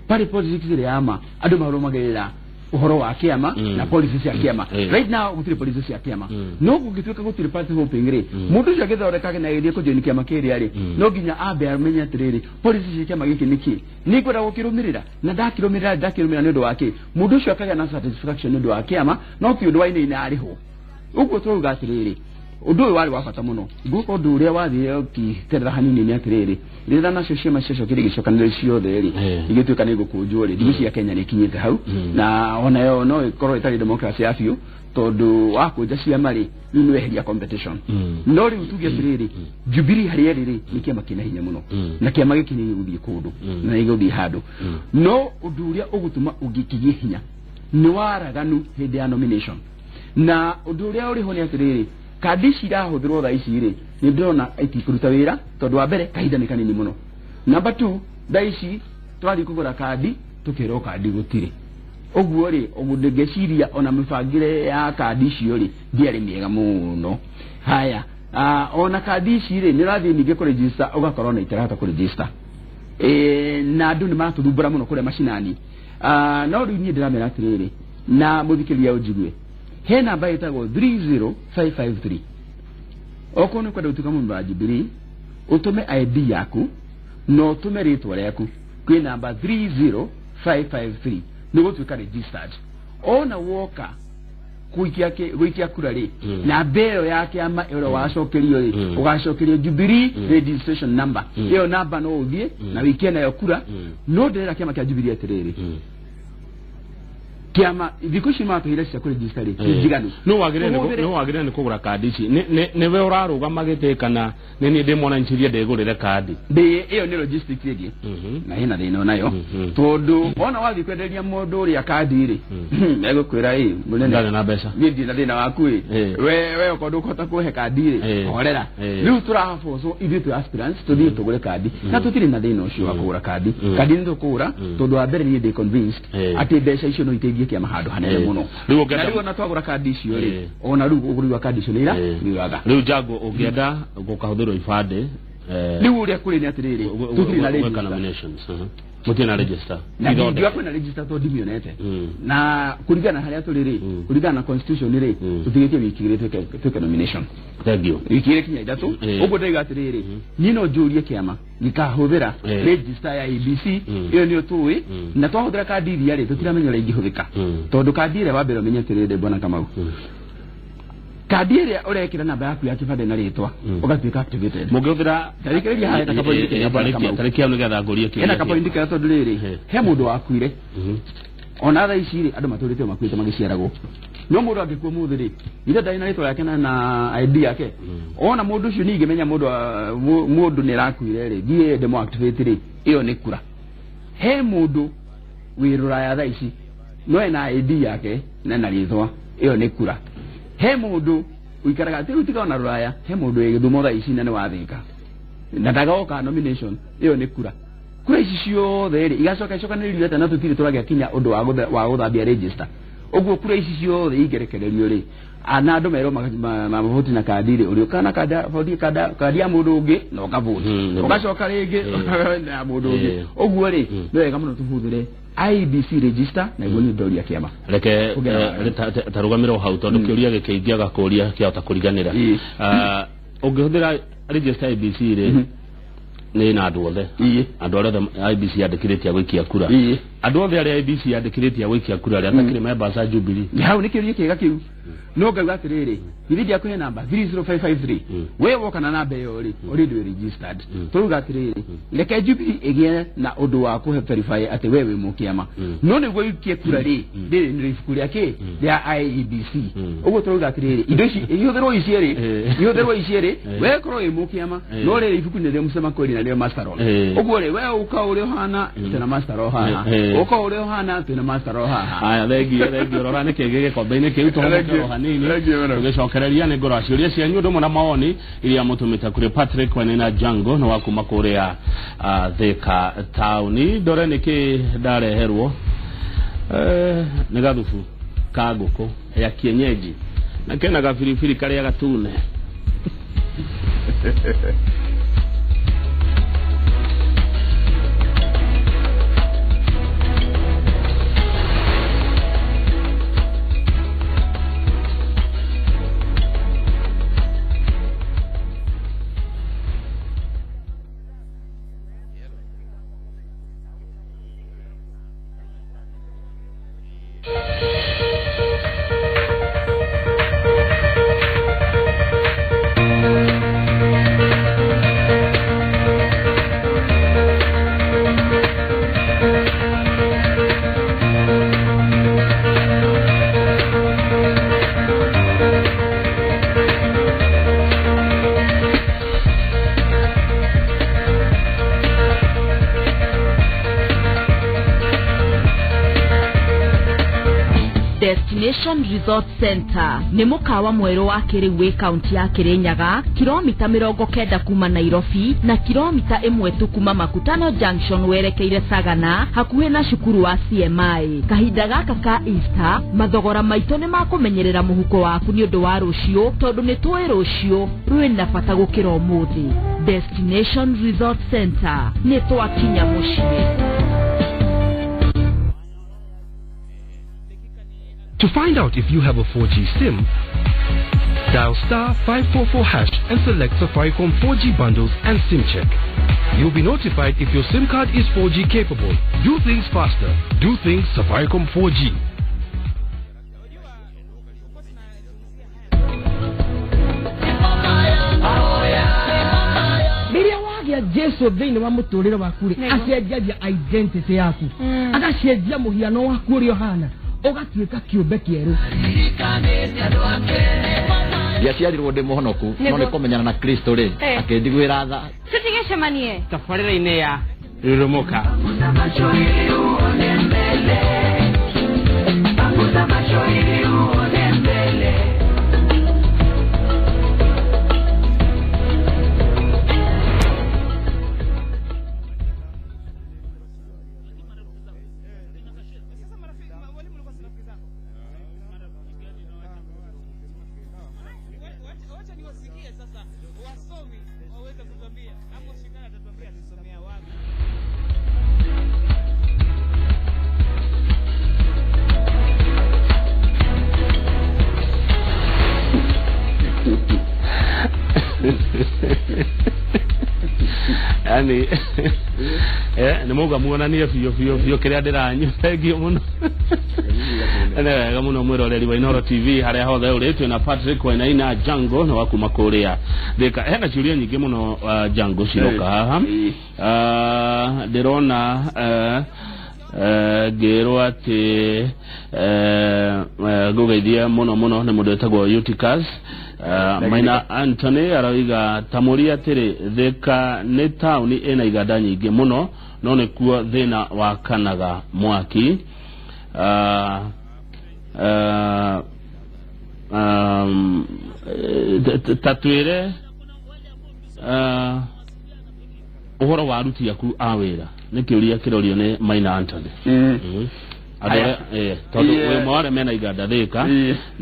party politics ĩrĩa ya ma, andũ marũmagĩrĩra ũhoro wa kĩama na policy cia kĩama. Right now gũtirĩ policy cia kĩama. No kũngĩtuĩka gũtirĩ party hopping rĩ, mũndũ ũcio agĩthondeka na agĩthiĩ kũjoin kĩama kĩrĩa rĩ, no nginya ambe amenye atĩrĩrĩ, policy cia kĩama gĩkĩ nĩ kĩ, nĩ ngwenda gũkĩrũmĩrĩra, na ndakĩrũmĩrĩra nĩ ũndũ wa kĩ. Mũndũ ũcio akagĩa na satisfaction nĩ ũndũ wa kĩama, no ti ũndũ wa Wainaina arĩhwo. Ũguo tũrauga atĩrĩrĩ, ũndũ ũyũ warĩ wa bata mũno. Nguka ũndũ ũrĩa wathire ũkĩterera hanini nĩ atĩrĩrĩ, rĩrĩa nacio ciama ciacokire igĩcokanĩrĩra ciothe rĩ, igĩtuĩka nĩ igũkũnjwo rĩ, ndigũciria Kenya nĩ ĩkinyĩte hau. Na onayo no ĩkorwo ĩtarĩ democracy ya biũ, tondũ wakũnja ciama rĩ, rĩu nĩ weheria competition. No rĩu tuge atĩrĩrĩ, Jubilee harĩa ĩrĩ rĩ, nĩ kĩama kĩna hinya mũno, na kĩama gĩkĩ nĩ gĩgũthiĩ kũndũ na nĩ gĩgũthiĩ handũ. No ũndũ ũrĩa ũgũtũma ũngĩkĩgĩe hinya nĩ waraganu hĩndĩ ya nomination. Na ũndũ ũrĩa ũrĩ ho nĩ atĩrĩrĩ, kandi ici irahũthĩrwo thaa ici rĩ, nĩ ndĩrona itikũruta wĩra, tondũ wa mbere kahinda nĩ kanini mũno. Number two, thaa ici tũrathiĩ kũgũra kandi, tũkerwo kandi gũtirĩ. Ũguo rĩ, ũguo ngĩciria ona mĩbangĩre ya kandi icio rĩ, ndĩarĩ mĩega mũno. Haya, ona kandi ici rĩ, nĩ ũrathiĩ ningĩ kũregister, ũgakorwo na itarahota kũregister. Na andũ nĩ maratũthumbũra mũno kũrĩa macinani. No rĩu niĩ ndĩramera atĩrĩrĩ, na mũthikĩrĩria ũnjigue, he namba ĩtagwo 30553. Okorwo nĩ ũkwenda gũtuĩka mũmemba wa Jubilee, ũtũme ID yaku na ũtũme rĩtwa rĩaku kwĩ namba 30553, nĩ gũtuĩka registered. Ona woka gũikia kura rĩ, namba ĩyo ya kĩama ĩrĩa wacokerio rĩ, ũgacokerio Jubilee registration number. Ĩyo namba no ũthiĩ na wĩikie nayo kura. No ndĩrera kĩama kĩa Jubilee atĩrĩrĩ, kĩama thikũ ici matũheire cia kũregister rĩ, ti njiganu. No wagĩrĩire no wagĩrĩire nĩ kũgũra kandi ici. Nĩwe ũrarũgama gĩtĩ kana nĩ niĩ ndĩ mwananchi thiĩ ndĩgũrĩre kandi? Ndĩ ĩyo nĩ logistics ĩngĩ na ĩna thĩna onayo, tondũ wona wathiĩ kwenderia mũndũ ũrĩa kandi rĩ, egũkwĩra, ĩ mũnene, Ndarĩ na mbeca. Niĩ ndirĩ na thĩna waku ĩ. We okorwo ndũkũhota kũhe kandi rĩ, horera. Rĩu tũrabocwo ithuĩ twĩ aspirants tũthiĩ tũgũre kandi, na tũtirĩ na thĩna ũcio wa kũgũra kandi. Kandi nĩ tũkũgũra, tondũ wa mbere niĩ ndĩ convinced atĩ mbeca icio no iteithie kĩama handũ hanene mũno. Rĩu ũngĩenda Na rĩu ona twagũra kandi icio rĩ, ona rĩu ũgũri wa kandi icio nĩ ira nĩ ũratha. Rĩu Jango ũngĩenda gũkahũthĩrwo ibandĩ, Rĩu ũrĩa kũrĩ nĩ atĩrĩrĩ, tũtirĩ na gwĩka register. Nominations, mũtirĩ na register. Na Ithondeke. ndingiuga kwĩna register tondũ ndimĩonete. Na kũringana na harĩa tũrĩ rĩ, kũringana na constitution rĩ, tũtigĩtie wiki igĩrĩ twĩke nomination. Thank you. Wiki igĩrĩ kinya ithatũ. Ũguo ndaiga atĩrĩrĩ, niĩ no njũrie kĩama gĩkahũthĩra register ya ABC, ĩyo nĩyo tũĩ, na twahũthĩra kandi iria rĩ, tũtiramenya ũrĩa ingĩhũthĩka, tondũ kandi ĩrĩa wa mbere ũmenye atĩrĩrĩ, bwana Kamau, kandi ĩrĩa ũrekĩra namba yaku ya kĩbandĩ na rĩtwa, ũgatuĩka activated. Mũngĩhũthĩra Tarĩkĩrĩria haha hena kapointi kega, bwana Kamau. Tarĩki hau nĩgetha ngũrie kĩũria Hena kĩu. kapointi kega tondũ rĩrĩ, he mũndũ wakuire, ona thaa ici rĩ, andũ matũrĩte o makuĩte magĩciaragwo, no mũndũ angĩkua mũthĩ rĩ, ithe ndarĩ na rĩtwa rĩake na ID yake. Ona mũndũ ũcio ningĩmenya mũndũ nĩ arakuire rĩ, thiĩ ndĩmũ activate rĩ, ĩyo nĩ kura. He mũndũ wĩ rũraya thaa ici no ena ID yake na rĩtwa, ĩyo nĩ kura. He mũndũ ũikaraga rĩu tiga ona rũraya, he mũndũ wĩ Gĩthumo thaa ici na nĩ wathĩka na ndagoka nomination, ĩyo nĩ kura. Kura ici ciothe rĩ, igacoka icokanĩrĩrio atĩa na tũtirĩ tũragĩa ũndũ wa gũthambia register? Ũguo kura ici ciothe ingĩrekererio rĩ, na andũ merwo mavoti na kandi rĩ, ũrĩũkaga na kandi ya mũndũ ũngĩ na ũkavoti, ũgacoka rĩngĩ na mũndũ ũngĩ. Ũguo rĩ, nĩ wega mũno tũhũthĩre IEBC register, na iguo nĩ ndoria kĩama. Reke Kũgera wega. Tarũgamĩre hau tondũ kĩũria gĩkĩ ingĩaga kũria kĩahota kũriganĩra. Ũngĩhũthĩra register IEBC rĩ, nĩ na andũ othe, andũ arĩa othe IEBC yandĩkithĩtie a gũikia kura, andũ othe arĩa IEBC yandĩkithĩtie a gũikia kura arĩa atakĩrĩ members a Jubilee? Hau nĩ kĩũria kĩega kĩu, no ngauga atĩrĩrĩ, githĩ ndiakũhe namba 30553? We woka na namba ĩyo rĩ, already wĩ registered. Tũrauga atĩrĩrĩ, reke Jubilee ĩgĩe na ũndũ wa kũhe verify atĩ we wĩ mũkĩama, no nĩguo ũikie kura rĩ, rĩrĩ nĩ ibuku rĩa kĩ rĩa IEBC. Ũguo tũrauga atĩrĩrĩ, indo ici ihũthĩrwo icierĩ, ihũthĩrwo icierĩ. We korwo wĩ mũkĩama, no rĩrĩ ibuku nĩ rĩo mũcema kweli na rĩo master roll. Ũguo rĩ, we ũka ũrĩa ũhana, twĩna master roll haha. Ũka ũrĩa ũhana, twĩna master roll haha. Aya, thengiũ, thengiũ. Rora nĩkĩ gĩ gĩkombe-inĩ kĩu, tũhũmũke o hanini. Thengiũ mũno. Tũgĩcokereria nĩ ngorwo ciũria cianyu ũndũ ũmwe na mawoni iria mũtũmĩte kũrĩ Patrick Wainaina Jango nĩ wa kuma kũrĩa Thika taũni. Ndore nĩkĩ ndareherwo. Nĩ gathubu ka ngũkũ ya kienyeji na kena gabiribiri karĩa gatune. Destination Resort Center nĩ mũkawa mwerũ wa kĩrĩu wĩ kaunti ya Kĩrĩnyaga, kilomita 90 kuma Nairobi na kilomita 1 tu kuma Makutano Junction werekeire Sagana, hakuhĩ na cukuru wa CMI. Kahinda gaka ka Easter, mathogora maitũ nĩ makũmenyerera mũhuko waku nĩ ũndũ wa rũciũ, tondũ nĩ tũĩ rũciũ rwĩna bata gũkĩra ũmũthĩ. Destination Resort Center, nĩ twakinya mũciĩ. To find out if you have a 4G SIM, dial star 544 hash and select Safaricom 4G bundles and SIM check. You'll be notified if your SIM card is 4G capable. Do things faster. Do things Safaricom 4G. Rĩrĩa wagĩa Jesu thĩinĩ wa mũtũrĩre waku rĩ, acenjagia identity yaku, agacenjia mũhiano waku ũrĩa ũhana, ũgatuĩka kĩũmbe kĩerũ. Ndiaciarirwo ndĩ mũhonoku, no nĩ kũmenyana na Kristo rĩ, akĩnjiguĩra tha. Tũtigĩcemanie tabarĩra-inĩ ya Rurumuka. Yani nä mauga muonanie biå biå biå kä rä a ndä ranyua. Thengio må no, nĩ wega mũno mwĩroreri wa Inooro TV harĩa hothe ũrĩ. Twĩna Patrick Wainaina Jango na wa kuma kũrĩa Thika. Hena ciũria nyingĩ mũno Jango ciroka haha. Ndĩrona ngĩrwo atĩ ngũgeithie mũno mũno nĩ mũndũ wĩtagwo Eutychus. Maina Anthony aroiga tamũria atĩrĩ, Thika nĩ taũni ĩna iganda nyingĩ mũno, no nĩkuo thĩna wakanaga mwaki. Ta twĩre ũhoro wa aruti aku a wĩra, nĩ kĩũria kĩrorio nĩ Maina Anthony. Andũ Aya. arĩa tondũ wĩ ũmwe wa arĩa mena iganda Thika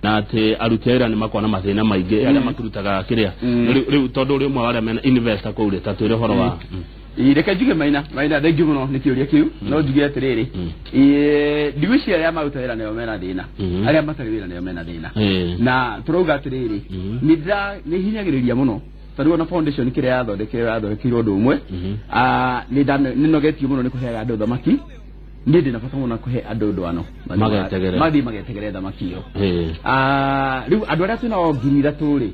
na atĩ aruti a wĩra nĩ makoragwo na mathĩna maingĩ arĩa makĩrutaga kĩrĩa. Rĩu tondũ ũrĩ ũmwe wa arĩa mena investor kũu rĩ, ta twĩre ũhoro wa Ĩ, reke njuge Maina, Maina, thank you mũno nĩ kĩũria kĩu. No njuge atĩrĩrĩ, ndigwĩciria arĩa maruta wĩra nĩo mena thĩna, arĩa matarĩ wĩra nĩo mena thĩna. Na tũrauga atĩrĩrĩ, nĩ ndĩra nĩ hinyagĩrĩria mũno tondũ ona foundation kĩrĩa yathondekeirwo yathondekeirwo ũndũ ũmwe. Nĩ nĩ nogetio mũno nĩ kũheaga andũ thamaki. Niĩ ndĩna bata mũno na kũhe andũ ndwano. Magetegere. Mathiĩ magetegere thamaki ĩyo. Rĩu andũ arĩa twĩnao 3,000 rĩ,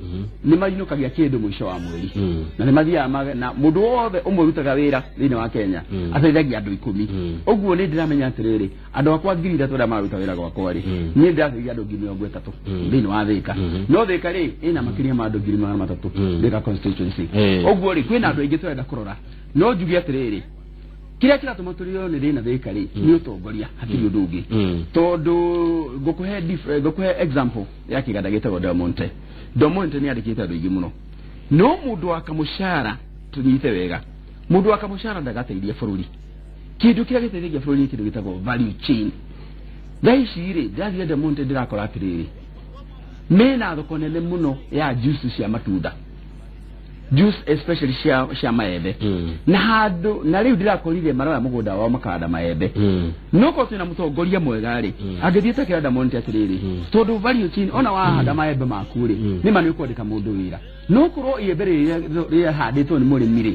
nĩ mainũkagia kĩndũ mũico wa mweri na nĩ mathiaga na mũndũ wothe ũmwe ũrutaga wĩra thĩinĩ wa Kenya ateithagia andũ 10. Ũguo nĩ ndĩramenya atĩrĩrĩ, andũ akwa 3,000 arĩa mararuta wĩra gwakwa rĩ, niĩ ndĩrateithia andũ 30,000 thĩinĩ wa Thika. No Thika rĩ, ĩna makĩria ma andũ 300,000, Thika constituency. Ũguo rĩ, kwĩna andũ aingĩ tũrenda kũrora. No njuge atĩrĩrĩ, kĩrĩa kĩratũma tũrĩo nĩ thĩna Thika rĩ, nĩ ũtongoria, hatirĩ ũndũ ũngĩ. Tondũ ngũkũhe example ya kĩganda gĩtagwo Del Monte. Del Monte nĩ andĩkĩte andũ aingĩ mũno, no mũndũ wa kamũcara, tũnyite wega, mũndũ wa kamũcara ndagateithia bũrũri. Kĩndũ kĩrĩa gĩteithagia bũrũri nĩ kĩndũ gĩtagwo value chain. Thaa ici rĩ, ndĩrathiĩ Del Monte, ndĩrakora atĩrĩrĩ, mena thoko nene mũno ya juice cia matunda, juice especially cia maembe. Na handũ na rĩu ndĩrakorire maroya mũgũnda wao makahanda maembe. No korwo twĩna mũtongoria mwega rĩ, angĩthiĩ ta kĩranda Monte atĩrĩrĩ, tondũ value chain, ona wahanda maembe maku rĩ, nĩma nĩ ũkwandĩka mũndũ wĩra, no korwo iembe rĩrĩa rĩhandĩtwo nĩ mũrĩmi rĩ,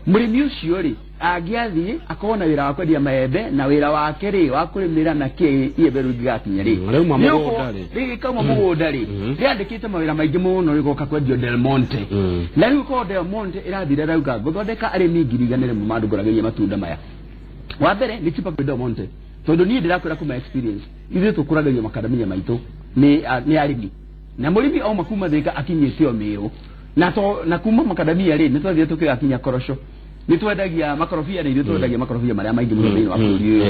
mũrĩmi ũcio rĩ, angĩathiĩ akorwo na wĩra wa kwendia maembe na wĩra wake rĩ wa kũrĩmĩra na kĩ, iembe rĩu rĩgakinya rĩ, Rĩauma mũgũnda rĩ. Rĩgĩkauma mũgũnda rĩ, rĩandĩkĩte mawĩra maingĩ mũno, rĩgoka kwendio Del Monte. Na rĩu korwo Del Monte ĩrathire rauga ngũthondeka arĩmi 100,100 mandũngũragĩria matunda maya, wa mbere nĩ chipa kwĩ Del Monte, tondũ niĩ ndĩrakwĩra kuma experience, ithuĩ tũkũragĩrio makadamia maitũ nĩ arĩmi, na mũrĩmi auma kuma Thika akinyĩte o Mĩrũ na to na kuma makadamia rĩ, nĩ twathire tũkĩgakinya korosho, nĩ twendagia makorobia, na ithuĩ twendagia makorobia marĩa maingĩ mũno thĩinĩ wa bũrũri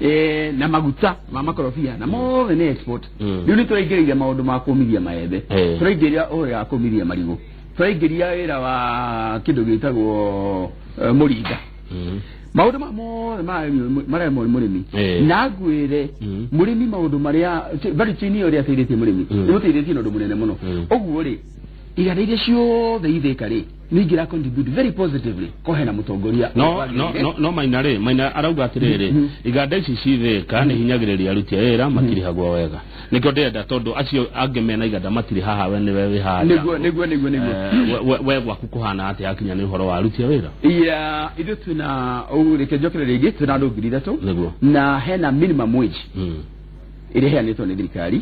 ũyũ. Na maguta ma makorobia na mothe nĩ export. Rĩu nĩ tũraingĩrĩire maũndũ ma kũmithia maembe, tũraingĩria ũhoro wa kũmithia marigũ, tũraingĩria wĩra wa kĩndũ gĩtagwo mũringa. Maũndũ ma mothe maremwo nĩ mũrĩmi. Na ngwĩre, mũrĩmi maũndũ marĩa value chain ĩyo ĩrĩa ateithĩtie mũrĩmi, ĩmũteithĩtie na ũndũ mũnene mũno. Ũguo rĩ, iganda iria ciothe ithĩka rĩ, nĩ ingĩra contribute very positively ko hena mũtongoria no no wagĩrĩire. No Maina rĩ, Maina arauga atĩrĩrĩ, iganda ici cithĩka nĩ hinyagĩrĩria aruti a wĩra, matirĩhagwo wega, nĩkĩo ndĩrenda, tondũ acio angĩ mena iganda matirĩ haha, we nĩwe wĩ haha. Nĩguo. We gwaku kũhana atĩa akinya nĩ ũhoro wa aruti a wĩra? Iya, ithuĩ twĩna ũguo, reke njokere rĩngĩ, twĩna andũ 3,000. Na hena minimum wage ĩrĩa ĩheanĩtwo nĩ thirikari.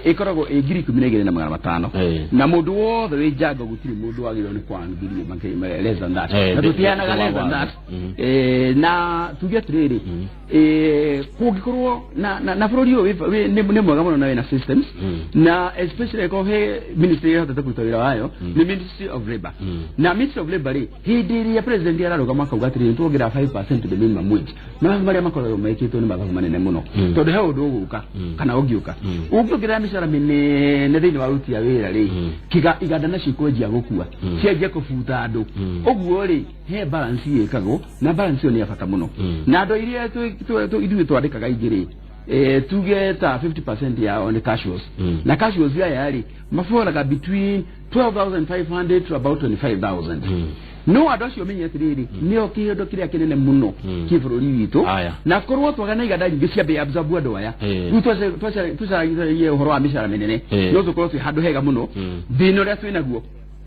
Ĩkoragwo ĩ 12,500. Na mũndũ wothe wĩ njango, gũtirĩ mũndũ wagĩrĩirwo nĩ kwaga ngiri less than that. Na tũtiheanaga less than that. Na tuge atĩrĩrĩ, kũngĩkorwo na bũrũri ũyũ nĩ mwega mũno na wĩna systems, na especially ko he ministry ĩhotete kũruta wĩra wayo, nĩ Ministry of Labor. Na Ministry of Labor rĩ, hĩndĩ ĩrĩa president ararũgama akauga atĩrĩrĩ, tuongerera 5% to the minimum wage, mathabu marĩa makoragwo mekĩtwo nĩ mathabu manene mũno, tondũ he ũndũ ũgũka kana ũngĩũka ũngĩongerera mĩcara mĩnene thĩinĩ wa aruti a wĩra rĩ, kiga iganda nacio ikwanjia gũkua, cianjia kũbuta andũ. Ũguo rĩ, he balance ĩkagwo, na balance ĩyo nĩ ya bata mũno. Na andũ iria ithuĩ twandĩkaga aingĩ rĩ, Tuge ta 50% yao nĩ casuals. Na casuals aya rĩ, maboraga between 12,500 to about 25,000. No andũ acio menye atĩrĩrĩ, nĩo kĩndũ kĩrĩa kĩnene mũno kĩ bũrũri witũ. Na korwo twaga na iganda nyingĩ ciambe absorb andũ aya, rĩu tũcaragie ũhoro wa mĩcara mĩnene, no tũkorwo twĩ handũ hega mũno. Thĩna ũrĩa twĩ naguo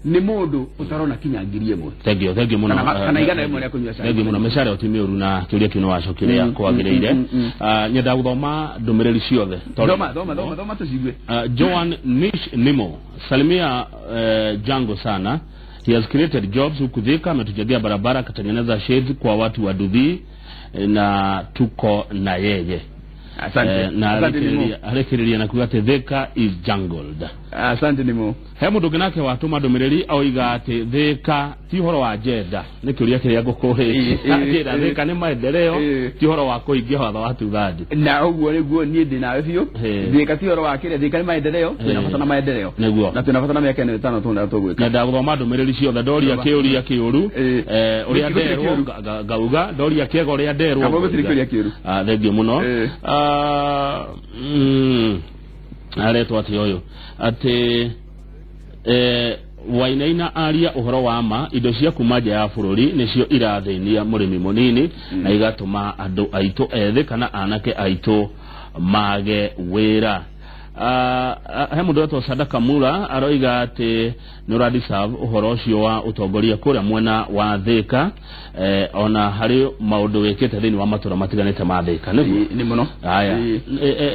nĩ mũndũ ũtarona kinya 1,000. Thank you, thank you muno. Kana 100 rĩa kũnyua cai. Thank you muno. Mĩcara ti mĩũru na kĩũria kĩu nĩ wacokia ũrĩa kwagĩrĩire. Ah, nyenda gũthoma ndũmĩrĩri ciothe tondũ- Thoma, thoma, thoma, thoma tũcigue. Joan Nish Nimo, salimia Jango sana. He has created jobs huku Thika, ametujengea barabara, akatengeneza shades kwa watu wa Dudhi na tuko na yeye. Asante. Na Asante Nimo. arekĩrĩria na kuga atĩ Thika is jungled. Asante Nimo. He mũndũ ũngĩ nake watũma ndũmĩrĩri oiga atĩ Thika ti ũhoro wa njenda, nĩ kĩũria kĩrĩa ngũkũrĩtie. Njĩra Thika nĩ maendeleo, ti ũhoro wa kũhingia watho wa tuthandi. Na ũguo nĩguo niĩ ndĩ nawe biũ. Thika ti ũhoro wa kĩrĩa, Thika nĩ maendeleo, twĩna bata na maendeleo. Na twĩna bata na mĩaka ĩno 5 tũna tũgwĩka. Nyenda gũthoma ndũmĩrĩri ciothe, ndoria Thoma. kĩũria kĩũru, ũrĩa Gũtirĩ nderwo kĩũru. ngauga, ndoria kĩega ũrĩa nderwo Kaba gũtirĩ ngauga. kĩũria kĩũru. Ah, thengiũ mũno. Ah, aretwo atĩ ũyũ atĩ Wainaina aria ũhoro wa ma, indo cia kuma nja ya bũrũri nĩcio irathĩnia mũrĩmi mũnini na igatũma andũ aitũ ethĩ kana anake aitũ mage wĩra. Ah, ah, he mũndũ wetwo Sadaka Mura aroiga atĩ nĩ ũra deserve ũhoro ũcio wa ũtongoria kũrĩa mwena wa Thika, ona harĩ maũndũ wĩkĩte thĩinĩ wa matũra matiganĩte ma Thika, nĩguo? Nĩ mũno. Haya.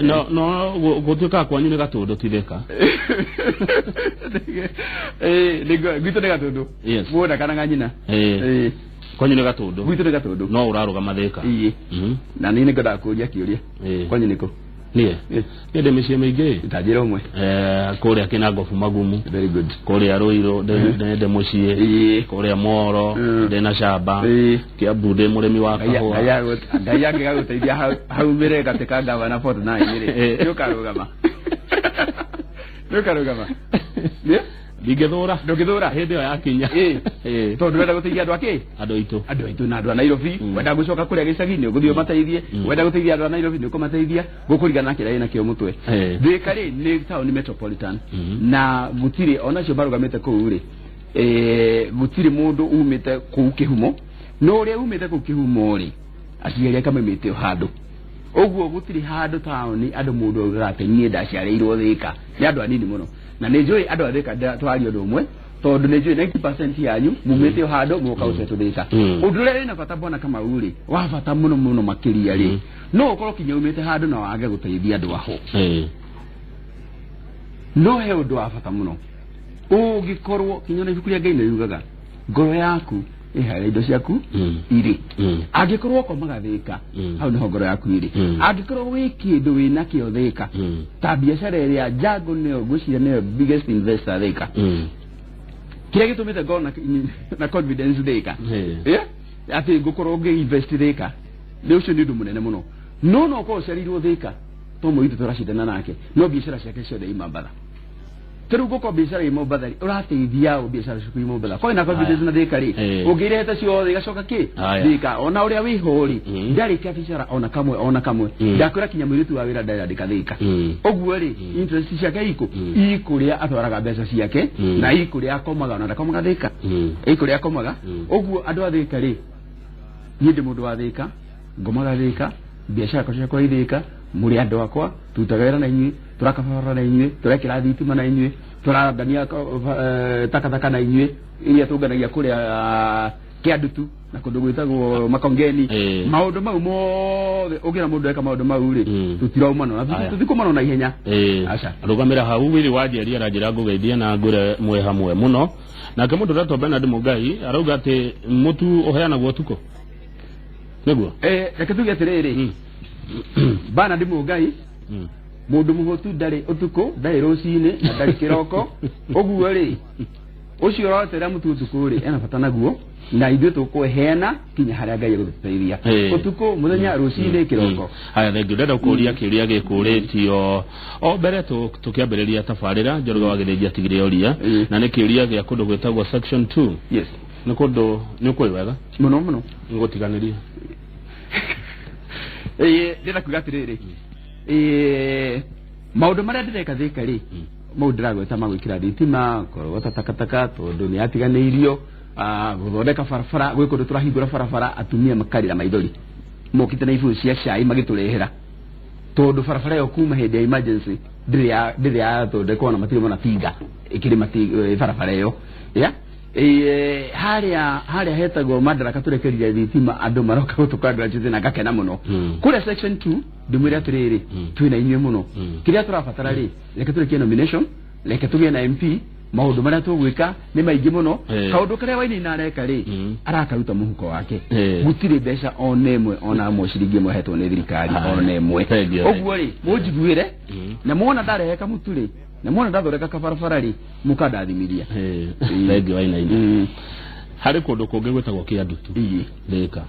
No no gũtuĩkaga kwanyu nĩ Gatũndũ ti Thika? Nĩguo, gwitũ nĩ Gatũndũ. Muona kana ng'anyina. Kwanyu nĩ Gatũndũ. Gwitũ nĩ Gatũndũ. No ũrarũgama Thika. Na niĩ nĩngwendaga kũũria kĩũria. Kwanyu nĩkũ? Niĩ? Niĩ ndĩ mĩciĩ mĩingĩ. Ndanjĩra ũmwe. Kũrĩa Kĩnangobu Magumu. Very good. Kũrĩa Rũirũ ndĩ mũciĩ. Kũrĩa Moro ndĩ na shamba. Kĩambu ndĩ mũrĩmi wa kahũa. Ngai angĩgagũteithia haumĩre gatĩ ka gavana 49 rĩ, nĩũkarũgama. Nĩũkarũgama. Ndingĩthũra. Ndũngĩthũra. Hĩndĩ ĩyo yakinya. Tondũ ndũrenda gũteithia andũ akĩ? Andũ aitũ. Andũ aitũ na andũ a Nairobi. Wenda gũcoka kũrĩa gĩcagi nĩ ũgũthiĩ ũmateithie. Wenda gũteithia andũ a Nairobi nĩ ũkũmateithia. Gũkũringana na kĩrĩa wĩnakĩo mũtwe. Thika rĩ nĩ taũni metropolitan. Na gũtirĩ onacio marũgamĩte kũu rĩ, gũtirĩ mũndũ umĩte kũu kĩhumo. No ũrĩa umĩte kũu kĩhumo rĩ, aciari ake maumĩte o handũ. Ũguo gũtirĩ handũ taũni andũ mũndũ augaga atĩ niĩ ndaciarĩirwo Thika. Nĩ andũ anini mũno. Na nĩ njũĩ andũ a Thika twaria ũndũ ũmwe, tondũ nĩ njũĩ 90% yanyu mumĩte o handũ mũgoka gũcetwo Thika. Ũndũ ũrĩa wĩna bata bwana Kamau rĩ, wa bata mũno mũno makĩria rĩ, no ũkorwo kinya umĩte handũ na wage gũteithia andũ aho. No he ũndũ wa bata mũno. Ũngĩkorwo kinya na ibuku rĩa Ngai nĩ riugaga ngoro yaku ĩ harĩa indo ciaku irĩ. Angĩkorwo ũkomaga Thika, hau nĩho ngoro yaku ĩrĩ. Angĩkorwo wĩ kĩndũ wĩnakĩo Thika, ta biacara ĩrĩa Jango nĩyo ngwĩciria nĩyo biggest investor Thika. Kĩrĩa gĩtũmĩte ngorwo na confidence Thika, atĩ ngũkorwo ngĩ invest Thika, nĩ ũcio nĩ ũndũ mũnene mũno. No no ũkorwo ũciarĩirwo Thika, to mũirĩtu tũracindana nake, no biacara ciake ciothe i Mombatha. Ta rĩu ngũkorwo biacara i Mombatha rĩ, ũrateithia ũ biacara ciaku i Mombatha? Korwo wĩna confidence na Thika rĩ, ũngĩirehete ciothe igacoka kĩ? Thika. Ona ũrĩa wĩho rĩ, ndarĩ kabiacara ona kamwe, ona kamwe. Ndakwĩra kinya mũirĩtu wa wĩra ndarandĩka Thika. Ũguo rĩ, interest ciake ikũ? Ikũrĩa atwaraga mbeca ciake, na ikũrĩa akomaga, ona ndakomaga Thika. Ikũrĩa akomaga. Ũguo andũ a Thika rĩ, niĩ ndĩ mũndũ wa Thika, ngomaga Thika, biacara ciakwa i Thika, mũrĩ andũ akwa, turutaga wĩra na inyuĩ, tũrakabara na inyuĩ, tũrekĩra thitima na inyuĩ, tũrangania takataka na inyuĩ, iria tũnganagia kũrĩa Kĩandutu na kũndũ gwĩtagwo Makongeni. Maũndũ mau mothe ũngĩra mũndũ eka maũndũ mau rĩ, tũtiraumana na tũtikumana na ihenya. Aca. Rũgamĩra hau Willy wa Njeri aranjĩra ngũgeithie na ngwĩre mwĩ hamwe mũno. Nake mũndũ ũretwo Bernard Mũngai arauga atĩ mũtu ũheanagwo ũtukũ. Nĩguo? Reke tuge atĩrĩrĩ, Bernard Mũngai, mũndũ mũhũtu ndarĩ ũtukũ, ndarĩ rũcinĩ na ndarĩ kĩroko. Ũguo rĩ, ũcio ũrotera mũtu ũtukũ rĩ, ena bata naguo, na ithuĩ tũkũheana kinya harĩa Ngai egũtũteithia. Ũtukũ, mũthenya, rũcinĩ, kĩroko. Haya, thengiũ. Ndĩrenda gũkũria kĩũria gĩkũrĩtio o mbere tũkĩambĩrĩria tabarĩra. Njoroge wa Gĩthĩnji atigire ũria, na nĩ kĩũria gĩa kũndũ gwĩtagwo section 2. Nĩ kũndũ nĩ ũkũĩ wega? Mũno mũno. Ngũtiganĩria. Ndĩrenda kuga atĩrĩrĩ, Maũndũ marĩa ndĩreka Thĩka rĩ, mau ndĩragweta ma gwĩkĩra thitima, kũrogota takataka tondũ nĩ yatiganĩirio, gũthondeka barabara, gwĩ kũndũ tũrahingũra barabara atumia makarĩra maithori mokĩte na ibũyũ cia cai magĩtũrehera tondũ barabara ĩyo kuma hĩndĩ ya emergency ndĩrĩ yathondekwo na matirĩ mona tinga ĩkĩrĩma barabara ĩyo ya harĩa hetagwo Madaraka tũrekerire thitima andũ maroka gũtũ congratulate na ngakena mũno. Kũrĩa section 2 ndĩmwĩre atĩrĩrĩ, twĩna inyuĩ mũno. Kĩrĩa tũrabatara rĩ, reke tũrĩkie nomination, reke tũgĩe na MP, maũndũ marĩa tũgwĩka nĩ maingĩ mũno. Kaũndũ karĩa Wainaina areka rĩ, arakaruta mũhuko wake. Gũtirĩ mbeca ona ĩmwe, ona ĩmwe, ciringi ĩmwe hetwo nĩ thirikari ona ĩmwe. Thank you. Ũguo rĩ, mũnjiguĩre na mwona ndarehe kamũtu rĩ, na mwona ndathondeka kabarabara rĩ, mũkandathimithia. Thank you, Wainaina. Harĩ kũndũ kũngĩ gwĩtagwo Kĩandutu. Thĩka.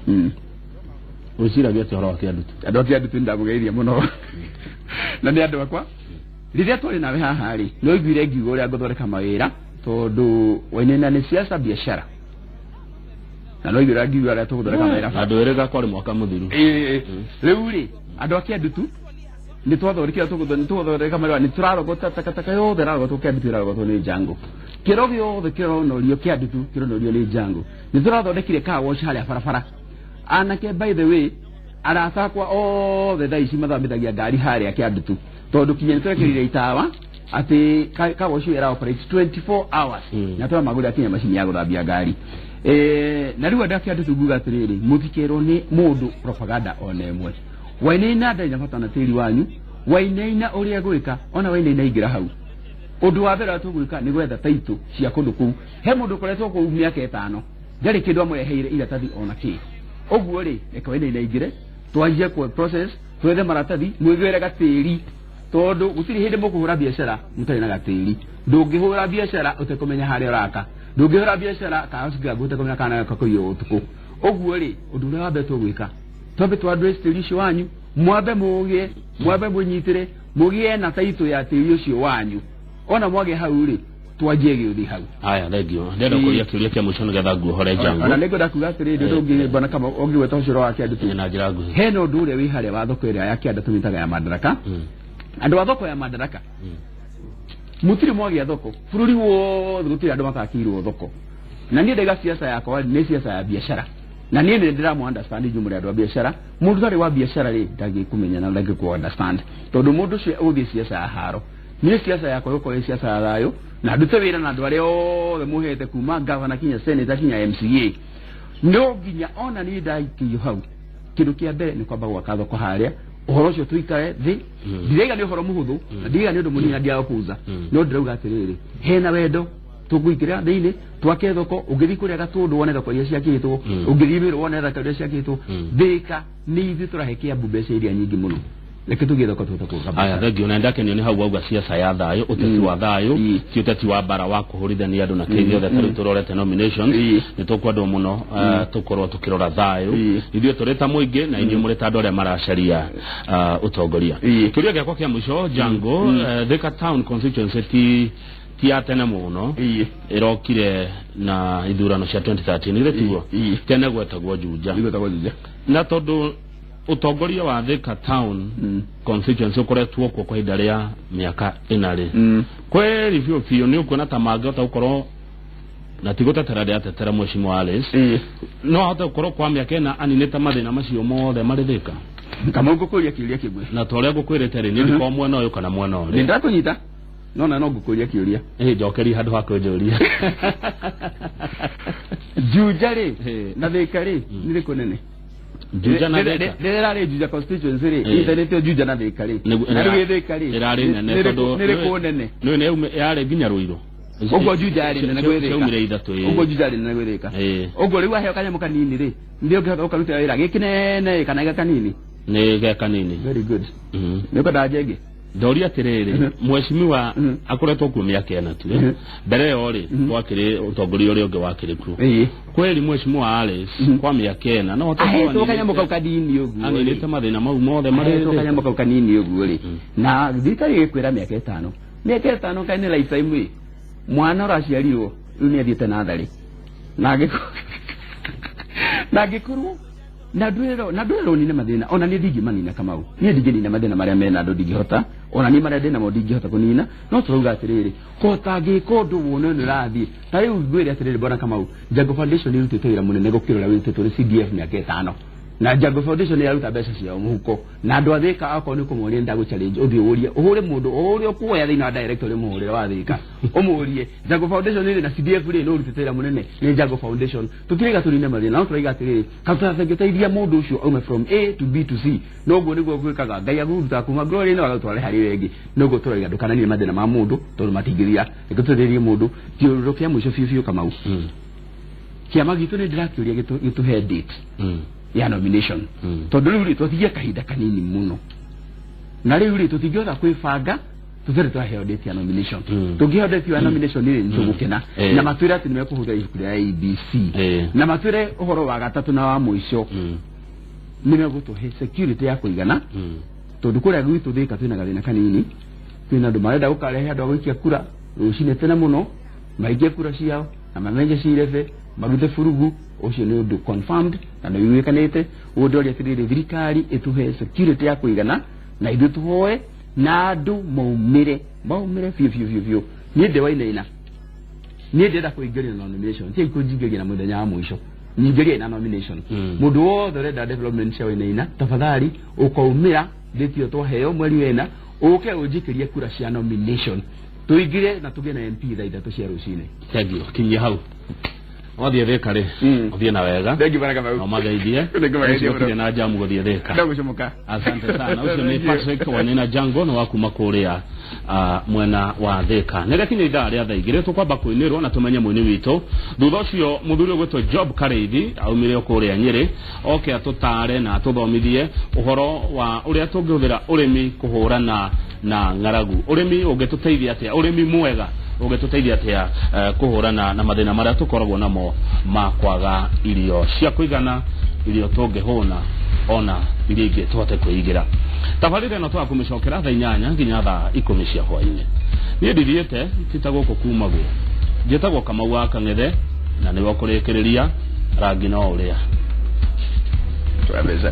Wĩciragia atĩa ũhoro wa Kĩandutu? Andũ a Kĩandutu nĩndamũgeithia mũno na nĩ andũ akwa. Rĩrĩa twarĩ nawe haha rĩ, nĩ waiguire ngiuga ũrĩa ngũthondeka mawĩra tondũ Wainaina nĩ siasa biashara, na no waiguire ngiuga ũrĩa tũgũthondeka mawĩra. Na ndwĩrĩga kwarĩ mwaka mũthiru. Rĩu rĩ, andũ a Kĩandutu nĩ twathondekire tũgũthondeka mawĩra, nĩ tũrarogota takataka yothe ĩrarogotwo Kĩandutu, ĩrarogotwo nĩ Jango. Kĩro gĩothe kĩronorio Kĩandutu kĩronorio nĩ Jango. Nĩ tũrathondekire car wash harĩa barabara. Anake, by the way, arata akwa othe thaa ici mathambithagia ngari harĩa Kĩandutu tondũ kinya nĩ twekĩrire itawa atĩ car wash ĩyo ĩra operate 24 hours na tũramagũrĩra kinya macini ya gũthambia ngari. Na rĩu andũ a Kĩandutu nguga atĩrĩrĩ, mũtikerwo nĩ mũndũ propaganda ona ĩmwe. Wainaina ndarĩ na bata na tĩri wanyu. Wainaina ũrĩa gwĩka, ona Wainaina ingĩra hau, ũndũ wa mbere ũrĩa tũgwĩka nĩ gwetha taitũ cia kũndũ kũu. He mũndũ ũkoretwo kũu mĩaka 5, ndarĩ kĩndũ amũreheire iratathi ona kĩ. Ũguo rĩ, reke Wainaina aingĩre, twanjie kwa process, twethe maratathi, mwĩgĩre gatĩri tondũ gũtirĩ hĩndĩ mũkũhũra biacara mũtarĩ na gatĩri. Ndũngĩhũra biacara ũtekũmenya harĩa ũraka, ndũngĩhũra biacara kana ũtekũmenya kana gakũiywo ũtukũ. Ũguo rĩ, ũndũ ũrĩa wa mbere tũgwĩka, twambe twa address tĩri ũcio wanyu, mwambe mũgĩe, mwambe mwĩnyitĩre, mũgĩe na taitũ ya tĩri ũcio wanyu. Ona mwagĩa hau rĩ, twanjie gĩũthi hau. Haya, thank you. Ndĩrenda kũria kĩũria kĩa mũico nĩgetha nguohore Jango. Ona nĩngwenda kuga atĩrĩrĩ, ũndũ ũngĩ bwana kama ũngĩgweta ũcio wa Kĩandutu. Na njĩra nguhĩ. Hena ũndũ ũrĩa wĩ harĩa wa thoko ĩrĩa ya Kĩanda tũmĩtaga ya Madaraka. Andũ a thoko ya Madaraka, mũtirĩ mwagĩa thoko bũrũri wothe, gũtirĩ andũ matakĩirwo thoko. Na niĩ ndaiga siasa yakwa nĩ siasa ya biacara, na niĩ nĩ ndĩramũ understand inyuĩ mũrĩ andũ a biacara. Mũndũ ũtarĩ wa biacara rĩ, ndangĩkũmenya na ndangĩkũ understand tondũ mũndũ ũcio ũgũthiĩ siasa ya haro. Niĩ siasa yakwa ĩgũkorwo ĩ siasa ya thayũ na ndute wĩra na andũ arĩa othe mũhete kuma gavana kinya senator kinya MCA. No nginya ona niĩ ndaikĩio hau, kĩndũ kĩa mbere nĩ kwamba gwaka thoko harĩa. Ũhoro ũcio tũikare thĩ, ndiraiga nĩ ũhoro mũhũthũ na ndiraiga nĩ ũndũ mũnini na ndiaga no ndĩrauga atĩrĩrĩ, hena wendo tũkũingĩra thĩinĩ twake thoko. Ũngĩthiĩ kũrĩa Gatũndũ wone thoko iria ciakĩtwo, ũngĩthiĩ Mĩrũ wone thoko iria ciakĩtwo. Thĩka nĩ ithuĩ tũrahe Kĩambu mbeca iria nyingĩ mũno. Reke tũgĩe thoko tũhote kũruta. Aya, thank you. Na ndakenio nĩ hau wauga siasa ya thayũ, ũteti wa thayũ, ti ũteti wa mbara wa kũhũrithania andũ na kĩ gĩothe. Ta rĩu tũrorete nominations, nĩ tũkwendwo mũno tũkorwo tũkĩrora thayũ, ithuĩ tũrĩ ta mũingĩ na inyuĩ mũrĩ ta andũ arĩa maracaria ũtongoria. Kĩũria gĩakwa kĩa mũico, Jango, Thika Town constituency ti ya tene mũno, ĩrokire na ithurano cia 2013, githĩ tiguo? Tene gwetagwo Juja. Gwetagwo Juja. Na tondũ ũtongoria wa Thika Town constituency ũkoretwo kuo kwa ihinda rĩa mĩaka 4 rĩ, kweri biũ biũ nĩ ũkuona ta mangĩhota gũkorwo na ti gũtetera ndĩratetera mheshimiwa Alice, no ahote gũkorwo kwa mĩaka 4 aninĩte mathĩna macio mothe marĩ Thika? Kama ngũkũria kĩũria kĩmwe. Na ta ũrĩa ngũkwĩrĩte rĩ, niĩ ndikorwo mwena ũyũ kana mwena ũrĩa. Nĩ ndakũnyita, no na no ngũkũria kĩũria. Ĩ, njokeria handũ ha kũnjũria. Juja rĩ na Thika rĩ, nĩ rĩkũ nene? Juja na Thika. Rĩrĩa ĩrarĩ Juja constituency rĩ, ĩtanĩtio Juja na Thika rĩ, na rĩu ĩ Thika rĩ, ĩrarĩ nene tondũ nĩ rĩkũ nene? Nĩ yarĩ nginya Ruiru. Ũguo Juja yarĩ nene gwĩ Thika. Ciaumire ithatũ, ĩĩ. Ũguo Juja yarĩ nene gwĩ Thika. Ũguo rĩu aheo kanyamũ kanini rĩ, nĩ ũngĩhota gũkarutĩra wĩra gĩ kĩnene kana ge kanini? Nĩ ge kanini. Very good. Nĩ ũkwenda njengĩ? Ndoria atĩrĩrĩ, mheshimiwa akoretwo kuo mĩaka 4 tu. Mbere ĩyo rĩ, gwakĩrĩ ũtongoria ũrĩa ũngĩ wakĩrĩ kuo. Kweri mheshimiwa Alice kwa mĩaka 4 no hote ahetwo kanyamũ kau kanini ũguo aninĩte mathĩna mau mothe marĩ ahetwo kanyamũ kau kanini ũguo rĩ, na thirikari ĩgĩkwĩra mĩaka 5, mĩaka 5 kaĩ nĩ lifetime ĩ? Mwana ũraciarirwo rĩu nĩ athiĩte natharĩ, na angĩkorwo Na ndwĩrwo nine mathĩna ona niĩ ndingĩmanina Kamau, niĩ ndingĩnina mathĩna marĩa mena andũ ndingĩhota, ona niĩ marĩa ndĩnamo ndingĩhota kũnina, no tũrauga atĩrĩrĩ, kota ngĩka ũndũ wone nĩ ũrathiĩ ta rĩu ngwĩre atĩrĩrĩ bwana Kamau, Jango Foundation ĩrutĩte wĩra mũnene gũkĩra ũrĩa wĩrutĩtwo nĩ CDF mĩaka 5, na Jango Foundation yaruta mbeca ciao mũhuko, na andũ a Thĩka akorwo nĩ kũmoria ndagũ challenge ũthiĩ ũrie ũhũre mũndũ ũrĩa ũkuoya thĩinĩ wa director ũmũhũrĩre wa Thĩka ũmũrie Jango Foundation ĩrĩ na CDF rĩ no ũrutĩte wĩra mũnene nĩ Jango Foundation. Tũtiraiga tũnine mathĩna, no tũraiga atĩrĩrĩ katũtangĩteithia mũndũ ũcio aume from A to B to C, noguo nĩguo gwĩkaga Ngai agũruta kuma glory no agũtware harĩ we ĩngĩ. Noguo tũraiga ndũkananie mathĩna ma mũndũ tondũ matingĩthira, reke tũteithie mũndũ. Kĩũndũ kĩa mũico biũ biũ Kamau, kĩama gitũ nĩ ndĩrakĩũria gĩtũhe date ya nomination, tondũ rĩu rĩ twatigia kahinda kanini mũno, na rĩu rĩ tũtingĩhota kwĩbanga tũtarĩ twaheo date ya nomination. Tũngĩheo date ya nomination rĩ nĩtũgũkena, na matwĩre atĩ nĩmekũhũthĩra ibuku rĩa ABC, na matwĩre ũhoro wa gatatũ na wa mũico nĩmegũtũhe security ya kũigana, tondũ kũrĩa gwitũ Thĩka twĩna gathĩna kanini, twĩna andũ marenda gũkarehe andũ a gũikia kura rũcinĩ tene mũno, maikie kura ciao na mamenye cirebe marute burugu. Ũcio nĩ ũndũ confirmed na nĩ ũiguĩkanĩte. Ũguo ndĩroria atĩrĩrĩ, thirikari ĩtũhe security ya kũigana na ithuĩ tũhoe na andũ maumĩre biũ biũ biũ biũ. Niĩ ndĩ Wainaina, niĩ ndĩrenda kũingĩria na nomination, ti kũnjingĩria na mũthenya wa mũico, nyingĩrie na nomination. Mũndũ wothe ũrenda development cia Wainaina, tafadhali ũkaumĩra date ĩyo twaheo mweri wena, ũke ũnjikĩrie kura cia nomination, tũingĩre na tũgĩe na MP thaa 3 cia rũcinĩ. Thank you. Kinyia hau wathiĩ Thĩka rĩ, ũthiĩ na wega. Thank you bwana Kamau. Na ũmageithie. Nĩngũmageithia mũno. Ũcio na jamu gũthiĩ Thĩka. Ndagũcomoka. Asante sana. Ũcio nĩ Patrick Wainaina Jango nĩ wa kuma kũrĩa mwena wa Thĩka. Nĩ rĩakinya ithaa rĩa thaa 2 tũkwamba kũinĩrwo na tũmenye mũini witũ. Thutha ũcio mũthuri ũgwĩtwo Job Karĩithi aumire o kũrĩa Nyĩrĩ oke atũtare na atũthomithie ũhoro wa ũrĩa tũngĩhũthĩra ũrĩmi kũhũrana na ng'aragu. Ũrĩmi ũngĩtũteithia atĩa? Ũrĩmi mwega ũngĩtũteithia atĩa kũhũrana na mathĩna marĩa tũkoragwo namo ma kwaga irio cia kũigana, irio tũngĩhũna ona iria ingĩ tũhote kwĩigĩra. Tabarĩra ĩno twakũmĩcokera thaa 8 nginya thaa 10 cia hwainĩ. Niĩ ndithiĩte ti ta gũkũ kumagwo, njĩtagwo Kamau wa Kang'ethe na nĩwe ũkũrĩkĩrĩria rangi no ũrĩa. Twambeca.